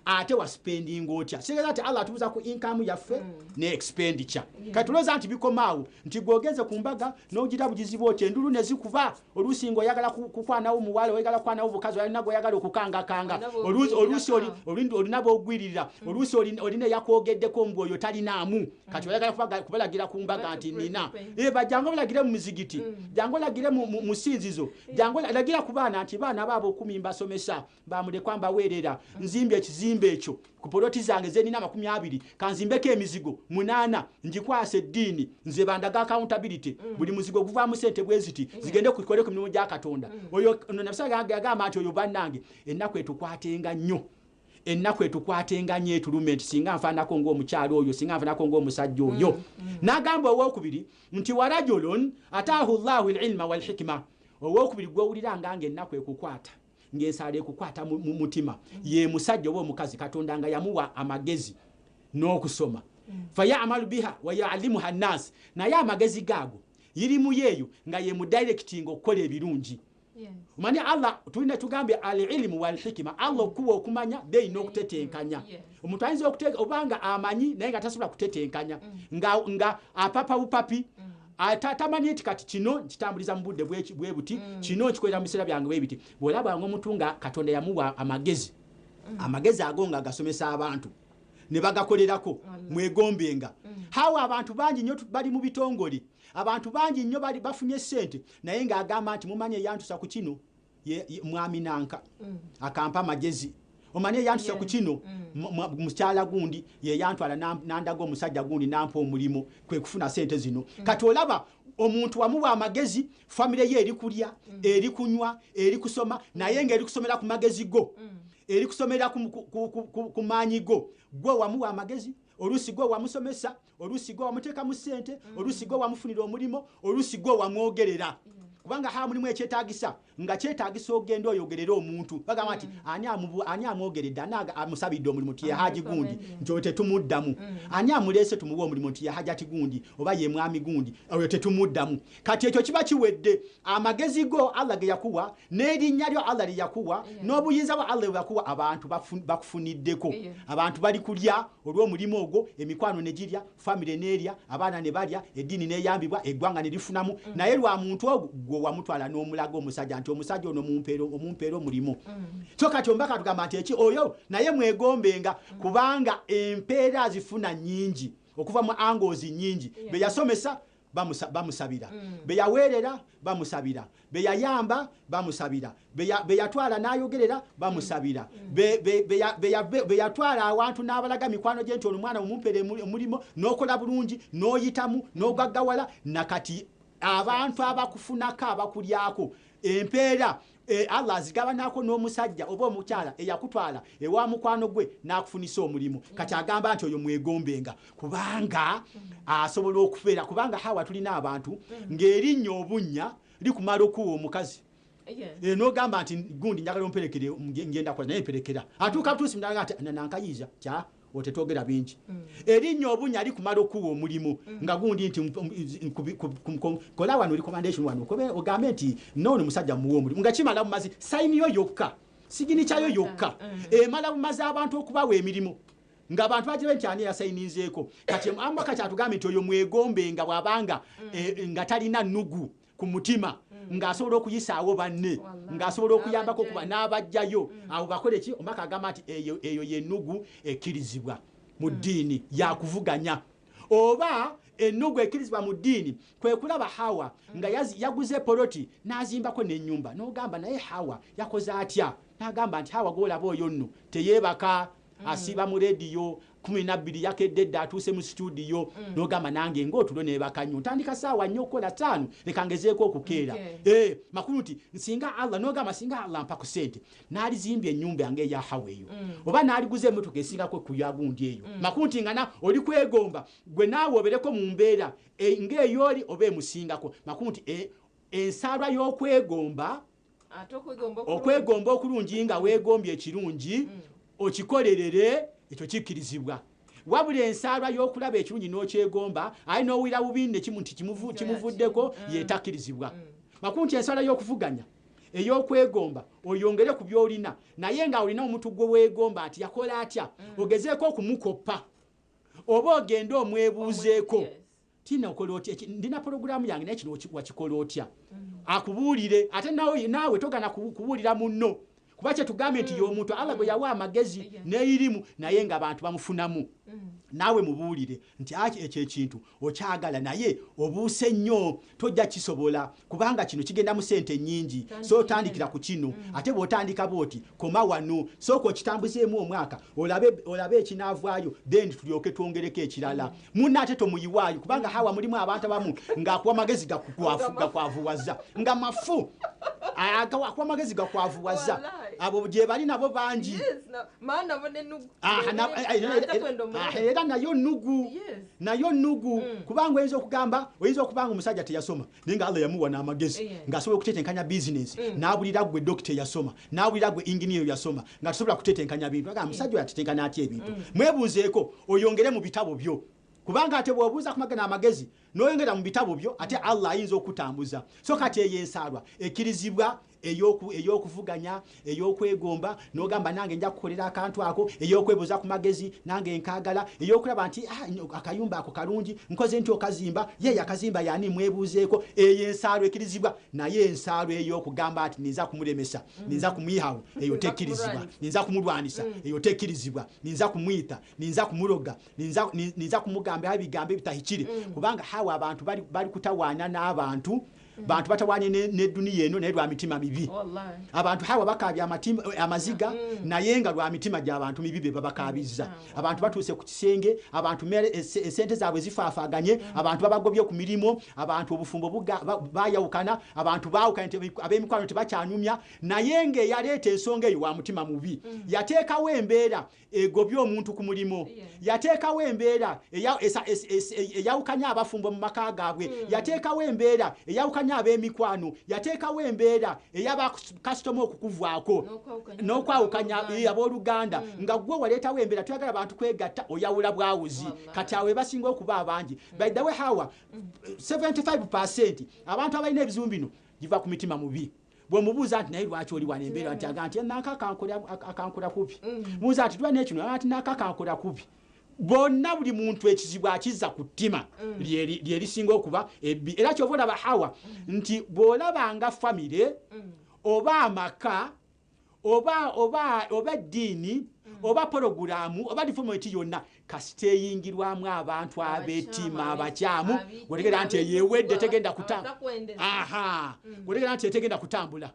ate wa spending otya. Kitegeeza nti Allah atubuuza ku income yaffe ne expenditure. Kati tulowooza nti bikomaawo nti gw'ogenze ku mbaga n'ogira bugizibu otya, endulu ne zikuba, oluusi ng'oyagala kukwanawo muwala, oyagala kukwanawo bukazi, olina gw'oyagala okukangakanga, oluusi olina bw'ogwiririra, oluusi olina eyakwogeddeko mbu oyo talinaamu. Kati oyagala kubalagira ku mbaga nti nina. Bajjangu olagire mu muzigiti, jangu olagire mu sinzizo, jangu lagira ku baana nti baana baabo 10 mbasomesa, bamulekwa mbaweerera, nzimbye ekizimbe ekyo ku poloti zange zenina 20, kanzimbeko emizigo 8 ngikwase eddiini, nze bandaga accountability, buli muzigo guvaamu ssente bwe ziti zigende kukole ku mirimu gya Katonda. Oyo Nabbi yagamba nti oyo bannange ennaku etukwatenga nnyo, ennaku etukwatenga nnyo etulume nti singa nfaanako ng'omukyalo oyo, singa nfaanako ng'omusajja oyo. N'agamba owookubiri nti warajulun ataahu llahu lilma walhikima, owookubiri gw'owuliranga ng'ennaku ekukwata, ng'ensaala ekukwata mu mutima, ye musajja oba omukazi Katonda nga yamuwa amagezi n'okusoma, fayamalu biha wayalimuha nnasi, naye amagezi gaago yirimu yeeyo nga ye mudirecting okukola ebirungi. Omanyi Allah tulina tugambye al-ilmu wal-hikima, Allah okuwa okumanya then n'okutetenkanya. Omuntu ayinza obanga amanyi naye nga tasobola kutetenkanya, nga apapa bupapi, tamanyi nti kati kino nkitambuliza mu budde bwe buti, kino nkikolera mu biseera byange bwe biti. Bw'olabanga omuntu nga Katonda yamuwa amagezi, amagezi ago nga agasomesa abantu ne bagakolerako, mwegombenga. Hawa abantu bangi nnyo bali mu bitongole, abantu bangi nnyo bali bafunye ssente, naye ng'agamba nti mumanye yantusa ku kino mwami nanka akampa amagezi, Omanye yantuse ku kino mukyala gundi ye yantwala nandaga omusajja gundi nampa omulimu kwe kufuna sente zino. Kati olaba omuntu wamuwa amagezi, famire ye eri kulya, eri kunywa, eri kusoma, naye nga eri kusomera ku magezi go, eri kusomera ku maanyi go. Gwe wamuwa amagezi, oluusi gwe wamusomesa, oluusi gwe wamuteekamu ssente, oluusi gwe wamufunira omulimu, oluusi gwe wamwogerera. Kubanga ha mulimu ekyetaagisa, nga kyetaagisa ogenda oyogerera omuntu. Bagamba nti ani amwogeredde, ani amusabidde omulimu nti ye Haji gundi, nti oyo tetumuddamu. Ani amuleese tumuwe omulimu nti ye Hajati gundi oba ye mwami gundi, oyo tetumuddamu. Kati ekyo kiba kiwedde. Amagezi go Allah ge yakuwa, n'erinnya lyo Allah lye yakuwa, n'obuyinza bwa Allah bwe yakuwa, abantu bakufuniddeko. Abantu bali kulya olw'omulimu ogwo, emikwano ne girya, famire n'erya, abaana ne balya, eddiini n'eyambibwa, eggwanga ne lifunamu. Naye lwa muntu ogwo gwe wamutwala n'omulaga omusajja nti omusajja ono mumpeera omulimu. So kati omubaka tugamba nti eki oyo naye mwegombenga, kubanga empeera azifuna nnyingi okuva mu angles nnyingi. Be yasomesa bamusabira, be yaweerera bamusabira, be yayamba bamusabira, be yatwala n'ayogerera bamusabira, be yatwala awantu n'abalaga mikwano gye nti ono mwana omumpeera omulimu n'okola bulungi n'oyitamu n'ogaggawala. Nakati abantu abakufunako abakulyako empeera Allah azigabanako n'omusajja oba omukyala eyakutwala ewa mukwano gwe n'akufunisa omulimu. Kati agamba nti oyo mwegombenga, kubanga asobola okubeera, kubanga hawa tulina abantu ng'erinnya obunnya likumala okuwa omukazi. N'ogamba nti gundi njagala omperekere, ngenda kukola naye mperekera. Atuuka butuusi mudala nti nankayiza kya otetwogera bingi. Erinnya obunnya likumala okuwa omulimu nga gundi nti kola wano recommendation wano ogambe nti noono musajja muwe omulimu, nga kimala bumazi sayini yo yokka, sigini kyayo yokka emala bumazi abantu okubawa emirimu ng'abantu bagira nti ani yasayininzeeko. Kati amaka kyatugambye nti oyo mwegombe nga bw'abanga nga talina nnugu ku mutima, ng'asobola okuyisaawo banne, ng'asobola okuyambako kuba n'abajjayo abo bakole ki. Omubaka agamba nti eyo y'ennugu ekkirizibwa mu ddiini yakuvuganya. Oba ennugu ekkirizibwa mu ddiini kwe kulaba Hawa nga yaguze poloti n'azimbako n'ennyumba, n'ogamba naye Hawa yakoze atya? N'agamba nti Hawa gw'olaba oyo nno teyeebaka, asiiba mu rediyo 12 yakedde dda atuuse mu situdiyo. N'ogamba nange ng'otulo neebaka nnyo, ntandika saawa nnyo okukola 5, leka ngezeeko okukeera. Makulu nti singa Allah, n'ogamba singa Allah mpa ku ssente n'alizimbye ennyumba yange eya Hawa eyo, oba n'aliguza emmotoka esingako ku ya gundi eyo. Makulu nti nga oli kwegomba gwe naawe obereko mu mbeera ng'eyooli oba emusingako. Makulu nti ensaalwa y'okwegomba, okwegomba okulungi nga weegombye ekirungi okikolerere, ekyo kikkirizibwa. Wabula ensaalwa y'okulaba ekirungi n'okyegomba aye n'owulira bubi nekimu nti kimuvuddeko, yetakkirizibwa. Makulu nti ensaalwa y'okuvuganya ey'okwegomba oyongere ku by'olina, naye nga olina omuntu gwe weegomba nti yakola atya, ogezeeko okumukoppa oba ogende omwebuuzeeko tina okola otya, ndina porogulamu yange naye kino wakikola otya, akubuulire. Ate naawe togana kubuulira munno, kuba kyetugambye nti y'omuntu Allah gwe yawa amagezi n'erimu naye ng'abantu bamufunamu. Naawe mubuulire nti aki ekyo ekintu okyagala naye obuuse nnyo tojja kisobola, kubanga kino kigenda mu ssente nnyingi, so otandikira ku kino. Ate bw'otandika bw'oti koma wano, sooka okitambuzeemu omwaka olabe ekinaavaayo, then tulyoke twongereko ekirala. Munna ate tomuyiwaayo, kubanga hawa mulimu abantu abamu ng'akuwa magezi gakwavuwaza nga mafu, akuwa magezi gakwavuwaza. Abo gye bali nabo bangi. Era nayo nnugu, nayo nnugu, kubanga oyinza okugamba, oyinza okubanga omusajja teyasoma naye nga Allah yamuwa n'amagezi ng'asobola okutetenkanya bizinesi, n'abulira gwe dokita eyasoma, n'abulira gwe inginiya eyasoma nga tosobola kutetenkanya bintu. Agamba omusajja oyo atetenkanya atya ebintu? Mwebuuzeeko oyongere mu bitabo byo, kubanga ate bw'obuuza kumagana amagezi n'oyongera mu bitabo byo, ate Allah ayinza okutambuza. So kati eyo ensaalwa ekkirizibwa ey'okuvuganya, ey'okwegomba n'ogamba nange nja kukolera akantu ako, ey'okwebuuza ku magezi nange nkaagala, ey'okulaba nti akayumba ako kalungi nkoze nti okazimba ye yakazimba yani, mwebuuzeeko. Eyo ensaalwa ekkirizibwa. Naye ensaalwa ey'okugamba nti ninza kumulemesa, ninza kumwihawo, eyo tekkirizibwa. Ninza kumulwanisa, eyo tekkirizibwa. Ninza kumwita, ninza kumuloga, ninza kumugamba ebigambo ebitahikire, kubanga hawa abantu bali kutawaana n'abantu. Bantu batawanye ne duniya eno naye lwa mitima mibi. Abantu hawa bakaabya amaziga naye nga lwa mitima gy'abantu mibi be babakaabizza. Abantu batuuse ku kisenge, abantu esente zaabwe zifaafaaganye, abantu babagobye ku mirimu, abantu obufumbo bayawukana, abantu baawukanye, ab'emikwano tebakyanyumya, naye ng'eyaleeta ensonga eyo wa mutima mubi. Yateekawo embeera egobye omuntu ku mulimu, yateekawo embeera eyawukanya abafumbo mu maka gaabwe, yateekawo embeera eyawukanya ab'emikwano, yateekawo embeera ey'abakasitoma okukuvaako n'okwawukanya abooluganda. Nga gwe waleetawo embeera, toyagala abantu kwegatta, oyawula bwawuzi. Kati awo basinga okuba abangi. By the way, hawa 75% abantu abalina ebizibu bino giva ku mitima mubi. Bwemubuuza nti naye lwaki oli wano embeera, nti aga nti nanka akankola kubi. Mubuuza nti tuba n'ekino, nti nanka akankola kubi. Bonna buli muntu ekizibu akizza ku ttima lyerisinga okuba ebbi. Era kyova olaba hawa nti bw'olabanga famire oba amaka oba eddiini oba porogulaamu oba development yonna, kasita eyingirwamu abantu ab'ettima abakyamu, wetegera nti eyewedde tegenda wetegera nti etegenda kutambula.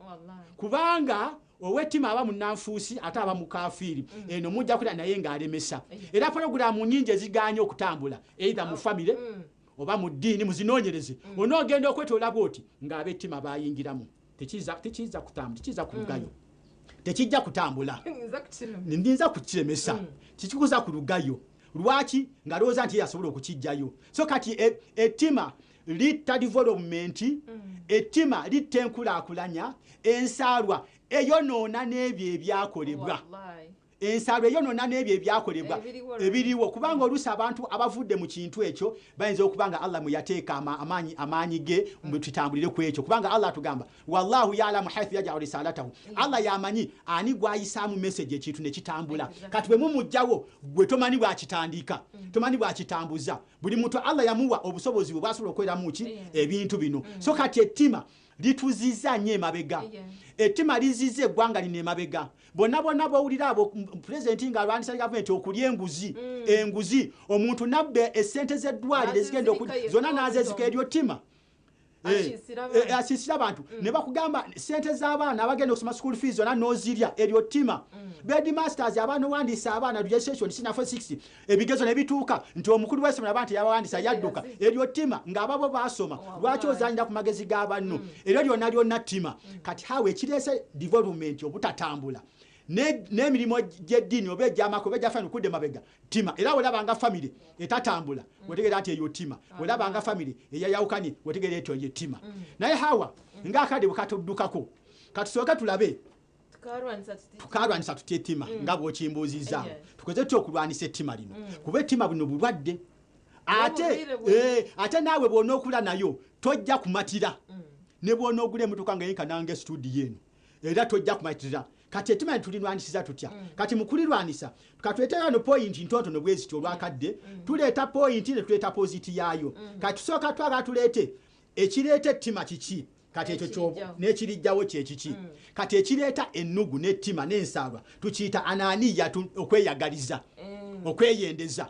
Kubanga ow'ettima aba munnanfuusi ate aba mukafiiri, eno mujja kulya naye ng'alemesa. Era porogulaamu nnyingi ezigaanye okutambula either mu famire oba mu ddiini, muzinoonyereze. Onoogenda okwetoola bw'oti ng'ab'ettima bayingiramu, tekiyinza kutambula, tekiyinza kulugayo, tekijja kutambula, ndinza kukiremesa, kikikuza ku lugayo. Lwaki? Ng'alowooza nti yasobola okukijjayo. So kati ettima litta development, ettima litta enkulaakulanya, ensaalwa eyonoona n'ebyo ebyakolebwa. Ensaalwa eyonoona n'ebyo ebyakolebwa ebiriwo, kubanga oluusi abantu abavudde mu kintu ekyo bayinza okuba nga Allah mwe yateeka amaanyi ge tutambulire ku ekyo. Kubanga Allah atugamba wallahu yalamu haithu yajalu risalatahu, Allah yamanyi ani gwayisaamu message ekintu ne kitambula. Kati bwe mumugjawo gwe tomanyi bwakitandika, tomanyi bwakitambuza. Buli muntu Allah yamuwa obusobozi bwe bwasobola okukoleramu ki ebintu bino. So kati ettima lituziza nnyo emabega, ettima liziza eggwanga lino emabega. Bonna bonna bowulira abo pulezidenti ng'alwanyisa gavumenti okulya enguzi, enguzi omuntu nabba essente z'eddwaliro ezigenda zonna n'azezika, eryo ttima asiisira abantu. Ne bakugamba sente z'abaana abagenda okusoma school fees zonna n'ozirya, eryo ttima. Headmasters abaana owandiisa abaana registration senior 6 ebigezo ne bituuka nti omukulu w'essomero abantu yabawandiisa yadduka, eryo ttima. Ng'ababo baasoma, lwaki ozanyira ku magezi g'abanno? Eryo lyonna lyonna ttima. Kati hawe ekireese development obutatambula n'emirimu gy'eddiini oba egy'amaka oba egyafamire okudda emabega, ttima. Era olabanga famire etatambula wetegeera nti eyo ttima, olabanga famire eyayawukanye wetegeera nti eyo ttima. Naye hawa ng'akadde bwe katuddukako, katusooke tulabe tukalwanisa tutya ettima nga bw'okimbuuzizaawo. Tukoze tutya okulwanisa ettima lino? Kuba ettima buno bulwadde, ate naawe bw'onookula nayo tojja kumatira. Ne bw'onoogula emmotoka nga yenkananga esitudiyo eno, era tojja kumatira. Kati ettima tulirwanisiza tutya? Kati mu kulirwanisa katuleete wano point ntonotono bwe ziti olwakadde. Tuleeta point ne tuleeta opposite yaayo. Kati tusooka twagala tuleete ekireeta ettima kiki. Kati ekyo n'ekirijjawo kyekiki. Kati ekireeta ennugu n'ettima n'ensaalwa tukiyita ananiya, okweyagaliza, okweyendeza,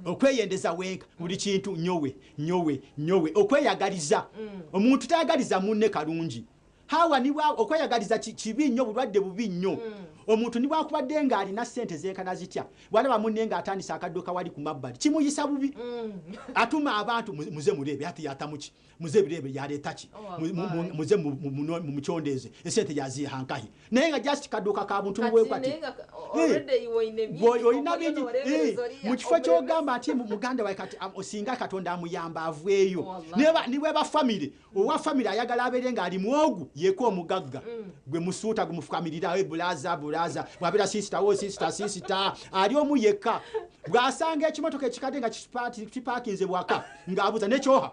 okweyendeza wenka buli kintu, nyowe nyowe nyowe, okweyagaliza. Omuntu tayagaliza munne kalungi. Hawa niwa okweyagaliza kibi nnyo, bulwadde bubi nnyo. Omuntu nibwakubadde ng'alina ssente zenkana zitya, bwalaba munne ng'atandise akadduka wali ku mabbali, kimuyisa bubi. Atuma abantu, muze muleebe ati yatamuki, muze birebe yaleeta ki, muze mumukyondeeze esente yazihankahi, naye nga just kadduka ka buntu bwekwati olina bingi. Mu kifo ky'ogamba nti muganda wae kati osinga Katonda amuyamba aveeyo, nibweba famire, owa famire ayagala abeere ng'ali mwogu yeko omugagga gwe musuuta gumufukamirira bulaza bulaza, bw'abeera sisita wo sisita sisita ali omu yekka, bw'asanga ekimotoka ekikadde nga kipaakinze bwaka ng'abuuza nekyoha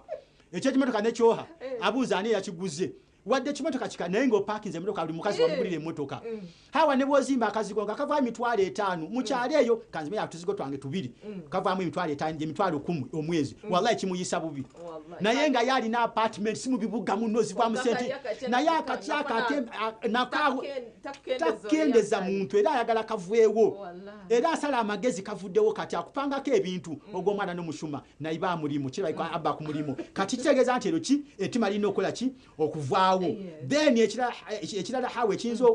ekyekimotoka nekyoha, abuuza ani eyakiguze. Wadde ekimotoka kika naye ng'opaakinze emmotoka buli mukazi wamugulira emmotoka. Hawa ne bw'ozimba akazigo nga kavaamu 50,000 mu kyalo eyo kanzime yatuzigo twange 2 kavaamu 50,000 10,000 omwezi. Wallahi kimuyisa bubi. Naye nga yalina apartment si mu bibuga muno zivaamu sente naye akatyaka ate takendeza muntu era ayagala kaveewo. Era asala amagezi kavuddewo kati akupangako ebintu ogw'omwana n'omushuma naye bamulimu kirabika abba ku mulimu. Kati kitegeeza nti ero ki ettima lirina okukola ki okuvaawo. Then ekirala hawe ekiyinza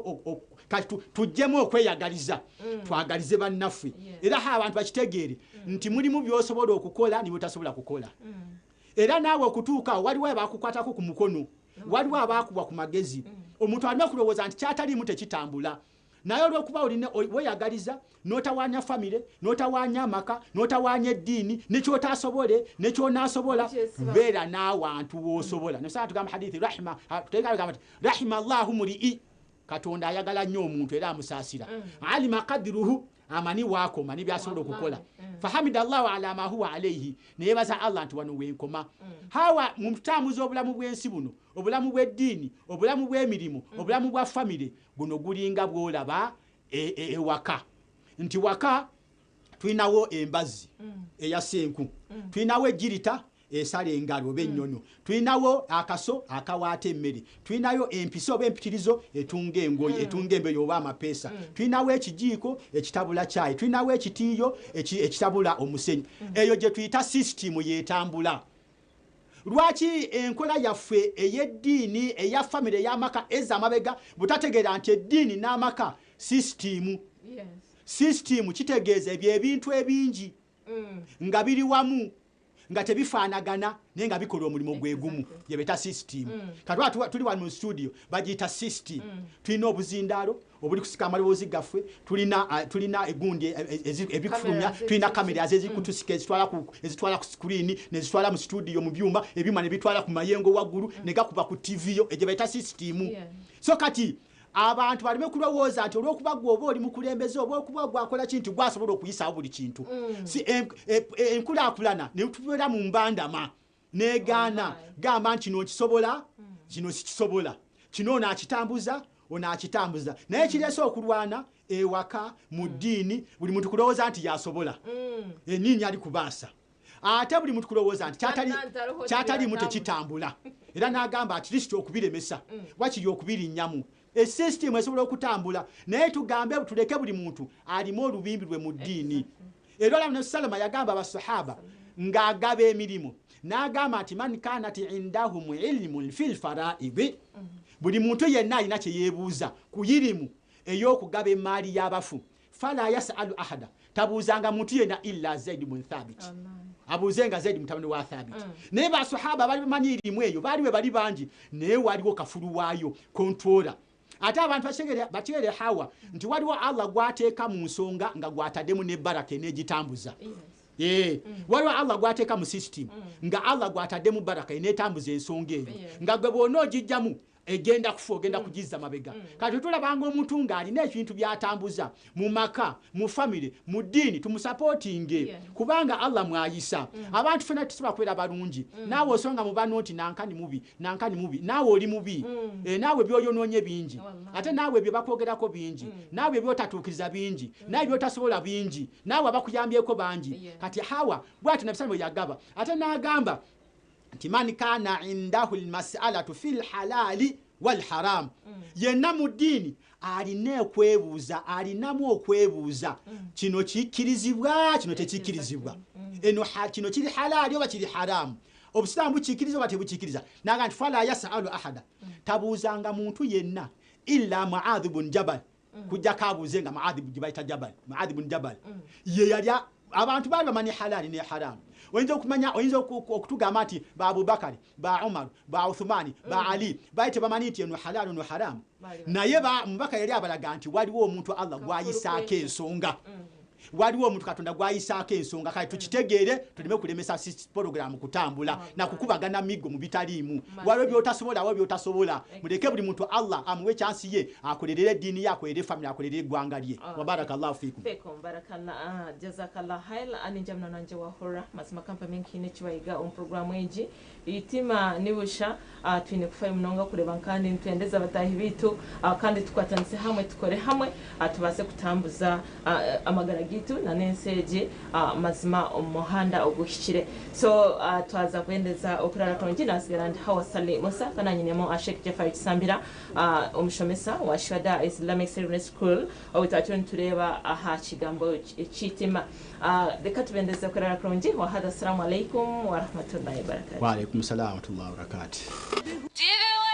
kati tuggyemu okweyagaliza twagalize bannaffe. Era ha abantu bakitegeere nti mulimu by'osobola okukola ne by'otasobola kukola. Era naawe okutuuka waliwo abakukwatako ku mukono, waliwo abaakubwa ku magezi. Omuntu alina okulowooza nti kyataliimu tekitambula. Naye olw'okuba olina weeyagaliza n'otawaanya famire, n'otawaanya amaka, n'otawaanya eddiini, ne ky'otaasobole, ne ky'onaasobola, beera n'awantu w'osobola. Nesaa tugamba hadithi rahima, tutegamba nti rahima Allahu muri'i, Katonda ayagala nnyo omuntu era amusaasira. Alima qadruhu, amani waakoma ne by'asobola okukola. Fahamida Allahu ala ma huwa alayhi, ne yeebaza Allah nti wano wenkoma. Hawa mu kutambuza obulamu bw'ensi buno, obulamu bw'eddiini, obulamu bw'emirimu, obulamu bwa famire, buno gulinga bw'olaba ewaka. Nti waka tulinawo embazzi eyasa enku, tulinawo ejjirita esala engalo oba ennyonyo, tulinawo akaso akawaata emmere, tulinayo empiso oba empitirizo etunga engoye, etunga emmere oba amapeesa, tulinawo ekijiiko ekitabula kyayi, tulinawo ekitiiyo ekitabula omusenyu. Eyo gye tuyita sisitimu yeetambula. Lwaki enkola yaffe ey'eddiini, eya famire, ey'amaka ezza amabega butategeera nti eddiini n'amaka sisitimu. Sisitimu kitegeeza ebyo ebintu ebingi nga biri wamu nga tebifaanagana naye nga bikola omulimu gwe gumu, gye beeta sisitimu. Kati tuli wano mu studio bagiyita sisitimu. Tulina obuzindaalo obuli kusika amaloboozi gaffe, tulina egundi ebikufulumya, tulina kamera ezikutusika ezitwala ku screen nezitwala mu studio mu byuma, ebyuma ne bitwala ku mayengo waggulu ne gakuba ku TV yo, egye bayita sisitimu. So kati abantu baleme kulowooza nti olw'okuba gwe oba oli mukulembeze oba okuba gwakola kintu gwasobola okuyisaawo buli kintu. Si enkulaakulana ne tubeera mu mbandama negaana gamba nti kino nkisobola, kino sikisobola, kino ono akitambuza, ono akitambuza. Naye kireese okulwana ewaka mu ddiini, buli muntu kulowooza nti yasobola, enniini ali kubaasa. Ate buli muntu kulowooza nti kyataliimu tekitambula. Era n'agamba at least okubiremesa wakiri okubirinnyamu. Esisitimu esobola okutambula, naye tugambe tuleke buli muntu alimu olubimbi lwe mu ddiini. Era olaba ne Salama yagamba abasahaba ng'agaba emirimu, n'agamba nti man kanat indahum ilmun fil faraidi, buli muntu yenna alina kye yeebuuza ku irimu ey'okugaba emaali y'abafu, fala yasalu ahada, tabuuzanga muntu yenna illa Zaid bun Thabit, abuuze nga Zaid mutabani wa Thabit. Naye basahaba bali bamanyi irimu eyo, baali we bali bangi, naye waliwo kafulu waayo controller. Ate abantu bakigere hawa nti waliwo Allah gw'ateeka mu nsonga nga gw'ataddemu ne baraka eneegitambuza. Waliwo Allah gw'ateeka mu system nga Allah gw'ataddemu baraka eneetambuza ensonga eyo, nga gwe bw'ona ogijjamu egenda kufa, ogenda kugizza mabega. Kati tulabanga omuntu ng'alina ebintu by'atambuza mu maka, mu famire, mu ddiini, tumusapootinge kubanga Allah mwayisa. Abantu ffenna tusobola kubeera balungi. Naawe osonga mu banno nti nankani mubi, nankani mubi, naawe oli mubi, naawe by'oyonoonye bingi, ate naawe bye bakwogerako bingi, naawe by'otatuukiriza bingi, naawe by'otasobola bingi, naawe abakuyambyeko bangi. Kati hawa bw'atyo Nabbi bwe yagaba. Ate n'agamba nti man kana indahu almas'alatu fil halali wal haram, yenna mu ddiini alina okwebuuza, alinamu okwebuuza kino kikkirizibwa, kino tekikkirizibwa, eno kino kiri halaali oba kiri haramu, obusiraamu bukikkiriza oba tebukikkiriza. N'agamba nti fala yasalu ahada, tabuuzanga muntu yenna illa Muadh bun Jabal, kujjako abuuze nga Muadh gye bayita Jabal, Muadh bun Jabal ye yali abantu baali bamanyi halaali ne haramu. Oyinza okumanya, oyinza okutugamba nti ba Abubakari, ba Umar, ba Uthumani, ba Ali baali tebamanyi nti eno halaali ono haramu, naye mubaka yali abalaga nti waliwo omuntu Allah gwayisaako ensonga. Waliwo omuntu Katonda gwayisaako ensonga. Kale tukitegeere, tuleme kulemesa program kutambula nakukubagana miggo mu bitaliimu. Waliwo byotasobola, waliwo byotasobola. Muleke buli muntu Allah amuwe chance ye, akolerere eddiini ye, akolerere family, akolerere eggwanga lye. Wabarakallahu fikum. Fikum barakallah, jazakallah khair. Aninja mno nanje wahura mazima kampa mingi kibayiga omu programu egi itima nibusha. Twine kufayo munonga kureba kandi nitwendeza abatahi bitu, kandi tukwatanise hamwe, tukore hamwe, tubase kutambuza amagara gitu na n'ensi egi, mazima omu muhanda oguhikire. So twaza kwendeza okurara kurungi. Nasigara ndi Hawa Sali Musa, kananyinemo Sheikh Jafari Kisambira, omushomesa wa Shuhada Islamic Secondary School, obu twatyo nitureba aha kigambo ekitima. Reka tubendeze okurara kurungi. Wahada, assalamu alaikum warahmatullahi wabarakatuh. Waalaikum salam warahmatullahi wabarakatuh. TV.